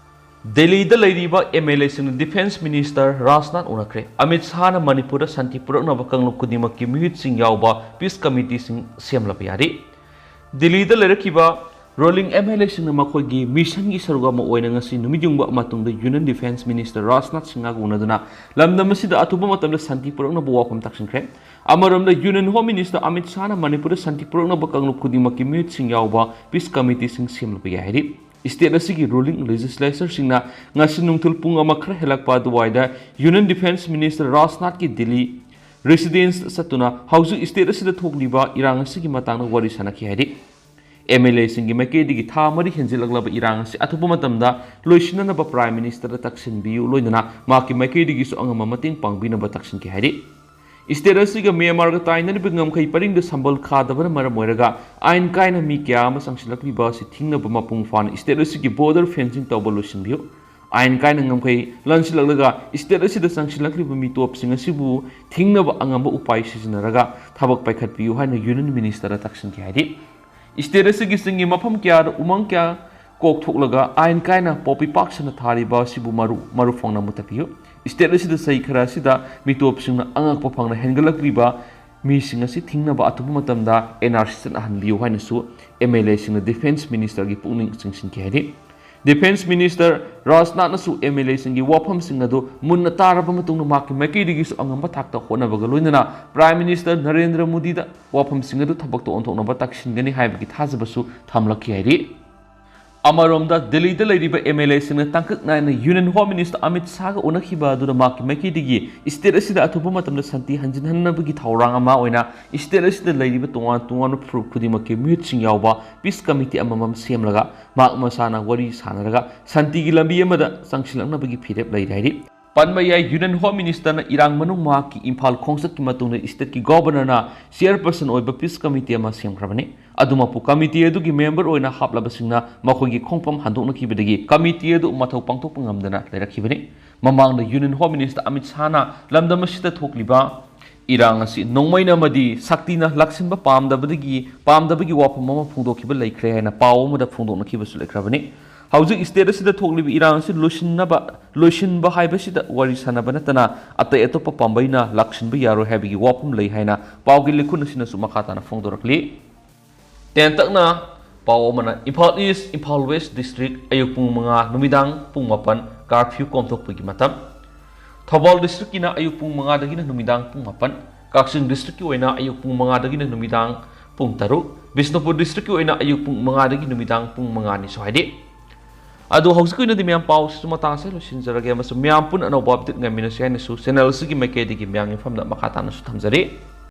ꯗꯦꯜꯂꯤꯗ ꯂꯩꯔꯤꯕ ꯑꯦꯝ ꯑꯦꯜ ꯑꯦꯁꯤꯡꯅ ꯗꯤꯐꯦꯟꯁ ꯃꯤꯅꯤꯁꯇꯔ ꯔꯥꯖꯅꯥꯊ ꯎꯅꯈ꯭ꯔꯦ꯫ ꯑꯃꯤꯠ ꯁꯥꯍꯅ ꯃꯅꯤꯄꯨꯔꯗ ꯁꯥꯟꯇꯤ ꯄꯨꯔꯛꯅꯕ ꯀꯥꯡꯂꯨꯞ ꯈꯨꯗꯤꯡꯃꯛꯀꯤ ꯃꯤꯍꯨꯠꯁꯤꯡ ꯌꯥꯎꯕ ꯄꯤꯁ ꯀꯃꯤꯇꯤꯁꯤꯡ ꯁꯦꯝꯂꯕ ꯌꯥꯔꯦ꯫ ꯗꯦꯜꯂꯤꯗ ꯂꯩꯔꯛꯈꯤꯕ ꯔꯨꯂꯤꯡ ꯑꯦꯝ ꯑꯦꯜ ꯑꯦꯁꯤꯡꯅ ꯃꯈꯣꯏꯒꯤ ꯃꯤꯁꯟꯒꯤ ꯁꯔꯨꯛ ꯑꯃ ꯑꯣꯏꯅ ꯉꯁꯤ ꯅꯨꯃꯤꯠ ꯌꯨꯡꯕ ꯃꯇꯨꯡꯗ ꯌꯨꯅꯤꯌꯟ ꯗꯤꯐꯦꯟꯁ ꯃꯤꯅꯤꯁꯇꯔ ꯔꯥꯖꯅꯥꯊ ꯁꯤꯡꯍꯒ ꯎꯅꯗꯨꯅ ꯂꯝꯗꯝ ꯑꯁꯤꯗ ꯑꯊꯨꯕ ꯃꯇꯝꯗ ꯁꯥꯟꯇꯤ ꯄꯨꯔꯛꯅꯕ ꯋꯥꯐꯝ ꯇꯥꯛꯁꯤꯟꯈ꯭ꯔꯦ꯫ ꯑꯃꯔꯣꯝꯗ ꯌꯨꯅꯤꯌꯟ ꯍꯣꯝ ꯃꯤꯅꯤꯁꯇꯔ ꯑꯃꯤꯠ ꯁꯥꯍꯅ ꯃꯅꯤꯄꯨꯔꯗ ꯁꯥꯟꯇꯤ ꯄꯨꯔꯛꯅꯕ ꯀꯥꯡꯂꯨꯞ ꯈꯨꯗꯤꯡꯃꯛꯀꯤ ꯃꯤꯍꯨꯠꯁꯤꯡ ꯌꯥꯎꯕ ꯄꯤꯁ ꯀꯃꯤꯇꯤꯁꯤꯡ ꯁꯦꯝꯂꯕ ꯌꯥꯏ ꯍꯥꯏꯔꯤ꯫ ꯁ꯭ꯇꯦꯠ ꯑꯁꯤꯒꯤ ꯔꯨꯂꯤꯡ ꯂꯦꯖꯤꯁꯂꯦꯆꯔꯁꯤꯡꯅ ꯉꯁꯤ ꯅꯨꯡꯊꯤꯜ ꯄꯨꯡ ꯑꯃ ꯈꯔ ꯍꯦꯜꯂꯛꯄ ꯑꯗꯨꯋꯥꯏꯗ ꯌꯨꯅꯤꯌꯟ ꯗꯤꯐꯦꯟꯁ ꯃꯤꯅꯤꯁꯇꯔ ꯔꯥꯖꯅꯥꯊꯀꯤ ꯗꯤꯜꯂꯤ ꯔꯦꯁꯤꯗꯦꯟꯁ ꯆꯠꯇꯨꯅ ꯍꯧꯖꯤꯛ ꯁ꯭ꯇꯦꯠ ꯑꯁꯤꯗ ꯊꯣꯛꯂꯤꯕ ꯏꯔꯥꯡ ꯑꯁꯤꯒꯤ ꯃꯇꯥꯡꯗ ꯋꯥꯔꯤ ꯁꯥꯟꯅꯈꯤ ꯍꯥꯏꯔꯤ꯫ ꯑꯦꯝ ꯑꯦꯜ ꯑꯦꯁꯤꯡꯒꯤ ꯃꯥꯏꯀꯩꯗꯒꯤ ꯊꯥ ꯃꯔꯤ ꯍꯦꯟꯖꯤꯜꯂꯛꯂꯕ ꯏꯔꯥꯡ ꯑꯁꯤ ꯑꯊꯨꯕ ꯃꯇꯝꯗ ꯂꯣꯏꯁꯤꯟꯅꯅꯕ ꯄ꯭ꯔꯥꯏꯝ ꯃꯤꯅꯤꯁꯇꯔꯗ ꯇꯛꯁꯤꯟꯕꯤꯌꯨ, ꯂꯣꯏꯅꯅ ꯃꯍꯥꯛꯀꯤ ꯃꯥꯏꯀꯩꯗꯒꯤꯁꯨ ꯑꯉꯝꯕ ꯃꯇꯦꯡ ꯄꯥꯡꯕꯤꯅꯕ ꯇꯛꯁꯤꯟꯈꯤ ꯍꯥꯏꯔꯤ꯫ State ꯑꯁꯤꯒ ꯃ꯭ꯌꯥꯟꯃꯥꯔꯒ ꯇꯥꯏꯅꯔꯤꯕ ꯉꯝꯈꯩ ꯄꯔꯤꯡꯗ ꯁꯝꯕꯜ ꯈꯥꯗꯕꯅ ꯃꯔꯝ ꯑꯣꯏꯔꯒ ꯑꯥꯏꯟ ꯀꯥꯏꯅ ꯃꯤ ꯀꯌꯥ ꯑꯃ ꯆꯪꯁꯤꯜꯂꯛꯂꯤꯕ ꯑꯁꯤ ꯊꯤꯡꯅꯕ ꯃꯄꯨꯡ ꯐꯥꯅ state ꯑꯁꯤꯒꯤ border fencing ꯇꯧꯕ ꯂꯣꯏꯁꯤꯟꯕꯤꯌꯨ꯫ ꯑꯥꯏꯟ ꯀꯥꯏꯅ ꯉꯝꯈꯩ ꯂꯥꯟꯁꯤꯜꯂꯛꯂꯒ state ꯑꯁꯤꯗ ꯆꯪꯁꯤꯜꯂꯛꯂꯤꯕ ꯃꯤꯇꯣꯞꯁꯤꯡ ꯑꯁꯤꯕꯨ ꯊꯤꯡꯅꯕ ꯑꯉꯝꯕ ꯎꯄꯥꯏ ꯁꯤꯖꯤꯟꯅꯔꯒ ꯊꯕꯛ ꯄꯥꯏꯈꯠꯄꯤꯌꯨ ꯍꯥꯏꯅ Union Minister ꯅ ꯇꯛꯁꯤꯟꯈꯤ ꯍꯥꯏꯔꯤ꯫ State ꯑꯁꯤꯒꯤ ꯆꯤꯡꯒꯤ ꯃꯐꯝ ꯀꯌꯥꯗ ꯎꯃꯪ ꯀꯌꯥ ꯀꯣꯛꯊꯣꯛꯂꯒ ꯑꯥꯏꯟ ꯀꯥꯏꯅ ꯄꯣꯄꯤ ꯄꯥꯛ ꯁꯟꯅ ꯊꯥꯔꯤꯕ ꯑꯁꯤꯕꯨ ꯃꯔꯨ ꯃꯔꯨ ꯐꯪꯅ ꯃꯨꯊꯠꯄꯤꯌꯨ꯫ State ꯑꯁꯤꯗ ꯆꯍꯤ ꯈꯔ ꯑꯁꯤꯗ ꯃꯤꯇꯣꯞꯁꯤꯡꯅ ꯑꯉꯛꯄ ꯐꯪꯅ ꯍꯦꯟꯒꯠꯂꯛꯂꯤꯕ ꯃꯤꯁꯤꯡ ꯑꯁꯤ ꯊꯤꯡꯅꯕ ꯑꯊꯨꯕ ꯃꯇꯝꯗ N R C ꯆꯠꯅꯍꯟꯕꯤꯌꯨ ꯍꯥꯏꯅꯁꯨ M L A ꯁꯤꯡꯅ Defence Minister ꯒꯤ ꯄꯨꯛꯅꯤꯡ ꯆꯤꯡꯁꯤꯟꯈꯤ ꯍꯥꯏꯔꯤ꯫ Defence Minister ꯔꯥꯖꯅꯥꯊꯅꯁꯨ M L A ꯁꯤꯡꯒꯤ ꯋꯥꯐꯝꯁꯤꯡ ꯑꯗꯨ ꯃꯨꯟꯅ ꯇꯥꯔꯕ ꯃꯇꯨꯡꯗ ꯃꯍꯥꯛꯀꯤ ꯃꯥꯏꯀꯩꯗꯒꯤꯁꯨ ꯑꯉꯝꯕ ꯊꯥꯛꯇ ꯍꯣꯠꯅꯕꯒ ꯂꯣꯏꯅꯅ Prime Minister ꯅꯔꯦꯟꯗ꯭ꯔ ꯃꯣꯗꯤꯗ ꯋꯥꯐꯝꯁꯤꯡ ꯑꯗꯨ ꯊꯕꯛꯇ ꯑꯣꯟꯊꯣꯛꯅꯕ ꯇꯛꯁꯤꯟꯒꯅꯤ ꯍꯥꯏꯕꯒꯤ ꯊꯥꯖꯕꯁꯨ ꯊꯝꯂꯛꯈꯤ ꯍꯥꯏꯔꯤ꯫ ꯑꯃꯔꯣꯝꯗ ꯗꯦꯜꯂꯤꯗ ꯂꯩꯔꯤꯕ M L A ꯁꯤꯡꯅ ꯇꯥꯡꯀꯛ ꯅꯥꯏꯅ Union Home Minister ꯑꯃꯤꯠ ꯁꯥꯍꯒ ꯎꯅꯈꯤꯕ ꯑꯗꯨꯗ ꯃꯍꯥꯛꯀꯤ ꯃꯥꯏꯀꯩꯗꯒꯤ state ꯑꯁꯤꯗ ꯑꯊꯨꯕ ꯃꯇꯝꯗ ꯁꯥꯟꯇꯤ ꯍꯟꯖꯤꯟꯍꯟꯅꯕꯒꯤ ꯊꯧꯔꯥꯡ ꯑꯃ ꯑꯣꯏꯅ state ꯑꯁꯤꯗ ꯂꯩꯔꯤꯕ ꯇꯣꯉꯥꯟ ꯇꯣꯉꯥꯟꯕ ꯐꯨꯔꯨꯞ ꯈꯨꯗꯤꯡꯃꯛꯀꯤ ꯃꯤꯍꯨꯠꯁꯤꯡ ꯌꯥꯎꯕ peace committee ꯑꯃꯃꯝ ꯁꯦꯝꯂꯒ ꯃꯍꯥꯛ ꯃꯁꯥꯅ ꯋꯥꯔꯤ ꯁꯥꯅꯔꯒ ꯁꯥꯟꯇꯤꯒꯤ ꯂꯝꯕꯤ ꯑꯃꯗ ꯆꯪꯁꯤꯜꯂꯛꯅꯕꯒꯤ ꯐꯤꯔꯦꯞ ꯂꯩꯔꯦ ꯍꯥꯏꯔꯤ꯫ ꯄꯟꯕ ꯌꯥꯏ, Union Home Minister ꯅ ꯏꯔꯥꯡ ꯃꯅꯨꯡ ꯃꯍꯥꯛꯀꯤ ꯏꯝꯐꯥꯜ ꯈꯣꯡꯆꯠꯀꯤ ꯃꯇꯨꯡꯗ state ꯀꯤ Governor ꯅ chairperson ꯑꯣꯏꯕ peace committee ꯑꯃ ꯁꯦꯝꯈ꯭ꯔꯕꯅꯤ꯫ ꯑꯗꯨꯃꯛꯄꯨ committee ꯑꯗꯨꯒꯤ member ꯑꯣꯏꯅ ꯍꯥꯞꯂꯕꯁꯤꯡꯅ ꯃꯈꯣꯏꯒꯤ ꯈꯣꯡꯐꯝ ꯍꯟꯗꯣꯛꯅꯈꯤꯕꯗꯒꯤ committee ꯑꯗꯨ ꯃꯊꯧ ꯄꯥꯡꯊꯣꯛꯄ ꯉꯝꯗꯅ ꯂꯩꯔꯛꯈꯤꯕꯅꯤ꯫ ꯃꯃꯥꯡꯗ Union Home Minister ꯑꯃꯤꯠ ꯁꯥꯍꯅ ꯂꯝꯗꯝ ꯑꯁꯤꯗ ꯊꯣꯛꯂꯤꯕ ꯏꯔꯥꯡ ꯑꯁꯤ ꯅꯣꯡꯃꯩꯅ ꯑꯃꯗꯤ ꯁꯛꯇꯤꯅ ꯂꯥꯛꯁꯤꯟꯕ ꯄꯥꯝꯗꯕꯗꯒꯤ, ꯄꯥꯝꯗꯕꯒꯤ ꯋꯥꯐꯝ ꯑꯃ ꯐꯣꯡꯗꯣꯛꯈꯤꯕ ꯂꯩꯈ꯭ꯔꯦ ꯍꯥꯏꯅ ꯄꯥꯎ ꯑꯃꯗ ꯐꯣꯡꯗꯣꯛꯅꯈꯤꯕꯁꯨ ꯂꯩꯈ꯭ꯔꯕꯅꯤ꯫ ꯍꯧꯖꯤꯛ state ꯑꯁꯤꯗ ꯊꯣꯛꯂꯤꯕ ꯏꯔꯥꯡ ꯑꯁꯤ ꯂꯣꯏꯁꯤꯟꯅꯕ, ꯂꯣꯏꯁꯤꯟꯕ ꯍꯥꯏꯕꯁꯤꯗ ꯋꯥꯔꯤ ꯁꯥꯟꯅꯕ ꯅꯠꯇꯅ ꯑꯇꯩ ꯑꯇꯣꯞꯄ ꯄꯥꯝꯕꯩꯅ ꯂꯥꯛꯁꯤꯟꯕ ꯌꯥꯔꯣꯏ ꯍꯥꯏꯕꯒꯤ ꯋꯥꯐꯝ ꯂꯩ ꯍꯥꯏꯅ ꯄꯥꯎꯒꯤ ꯂꯤꯈꯨꯟ ꯑꯁꯤꯅꯁꯨ ꯃꯈꯥ ꯇꯥꯅ ꯐꯣꯡꯗꯣꯔꯛꯂꯤ꯫ ꯇꯦꯟꯇꯛꯅ ꯄꯥꯎ ꯑꯃꯅ, Imphal East, Imphal West District ꯑꯌꯨꯛ ꯄꯨꯡ ꯃꯉꯥ, ꯅꯨꯃꯤꯗꯥꯡ ꯄꯨꯡ ꯃꯥꯄꯟ curfew ꯀꯣꯝꯊꯣꯛꯄꯒꯤ ꯃꯇꯝ꯫ ꯊꯧꯕꯥꯜ District ꯀꯤꯅ ꯑꯌꯨꯛ ꯄꯨꯡ ꯃꯉꯥꯗꯒꯤꯅ ꯅꯨꯃꯤꯗꯥꯡ ꯄꯨꯡ ꯃꯥꯄꯟ, ꯀꯛꯆꯤꯡ District ꯀꯤ ꯑꯣꯏꯅ ꯑꯌꯨꯛ ꯄꯨꯡ ꯃꯉꯥꯗꯒꯤꯅ ꯅꯨꯃꯤꯗꯥꯡ ꯄꯨꯡ ꯇꯔꯨꯛ, ꯕꯤꯁꯅꯨꯄꯨꯔ District ꯀꯤ ꯑꯣꯏꯅ ꯑꯌꯨꯛ ꯄꯨꯡ ꯃꯉꯥꯗꯒꯤ ꯅꯨꯃꯤꯗꯥꯡ ꯄꯨꯡ ꯃꯉꯥꯅꯤ ꯁ꯭ꯋꯥꯏꯗꯤ꯫ ꯑꯗꯣ ꯍꯧꯖꯤꯛꯀꯤ ꯑꯣꯏꯅꯗꯤ ꯃꯌꯥꯝ ꯄꯥꯎꯁꯤꯁꯨ ꯃꯇꯥꯡꯁꯦ ꯂꯣꯏꯁꯤꯟꯖꯔꯒꯦ, ꯑꯃꯁꯨꯡ ꯃꯌꯥꯝ ꯄꯨꯟꯅ ꯑꯅꯧꯕ update ꯉꯥꯏꯃꯤꯟꯅꯁꯤ ꯍꯥꯏꯅꯁꯨ channel ꯑꯁꯤꯒꯤ ꯃꯥꯏꯀꯩꯗꯒꯤ ꯃꯌꯥꯝꯒꯤ ꯃꯐꯝꯗ ꯃꯈꯥ ꯇꯥꯅꯁꯨ ꯊꯝꯖꯔꯤ꯫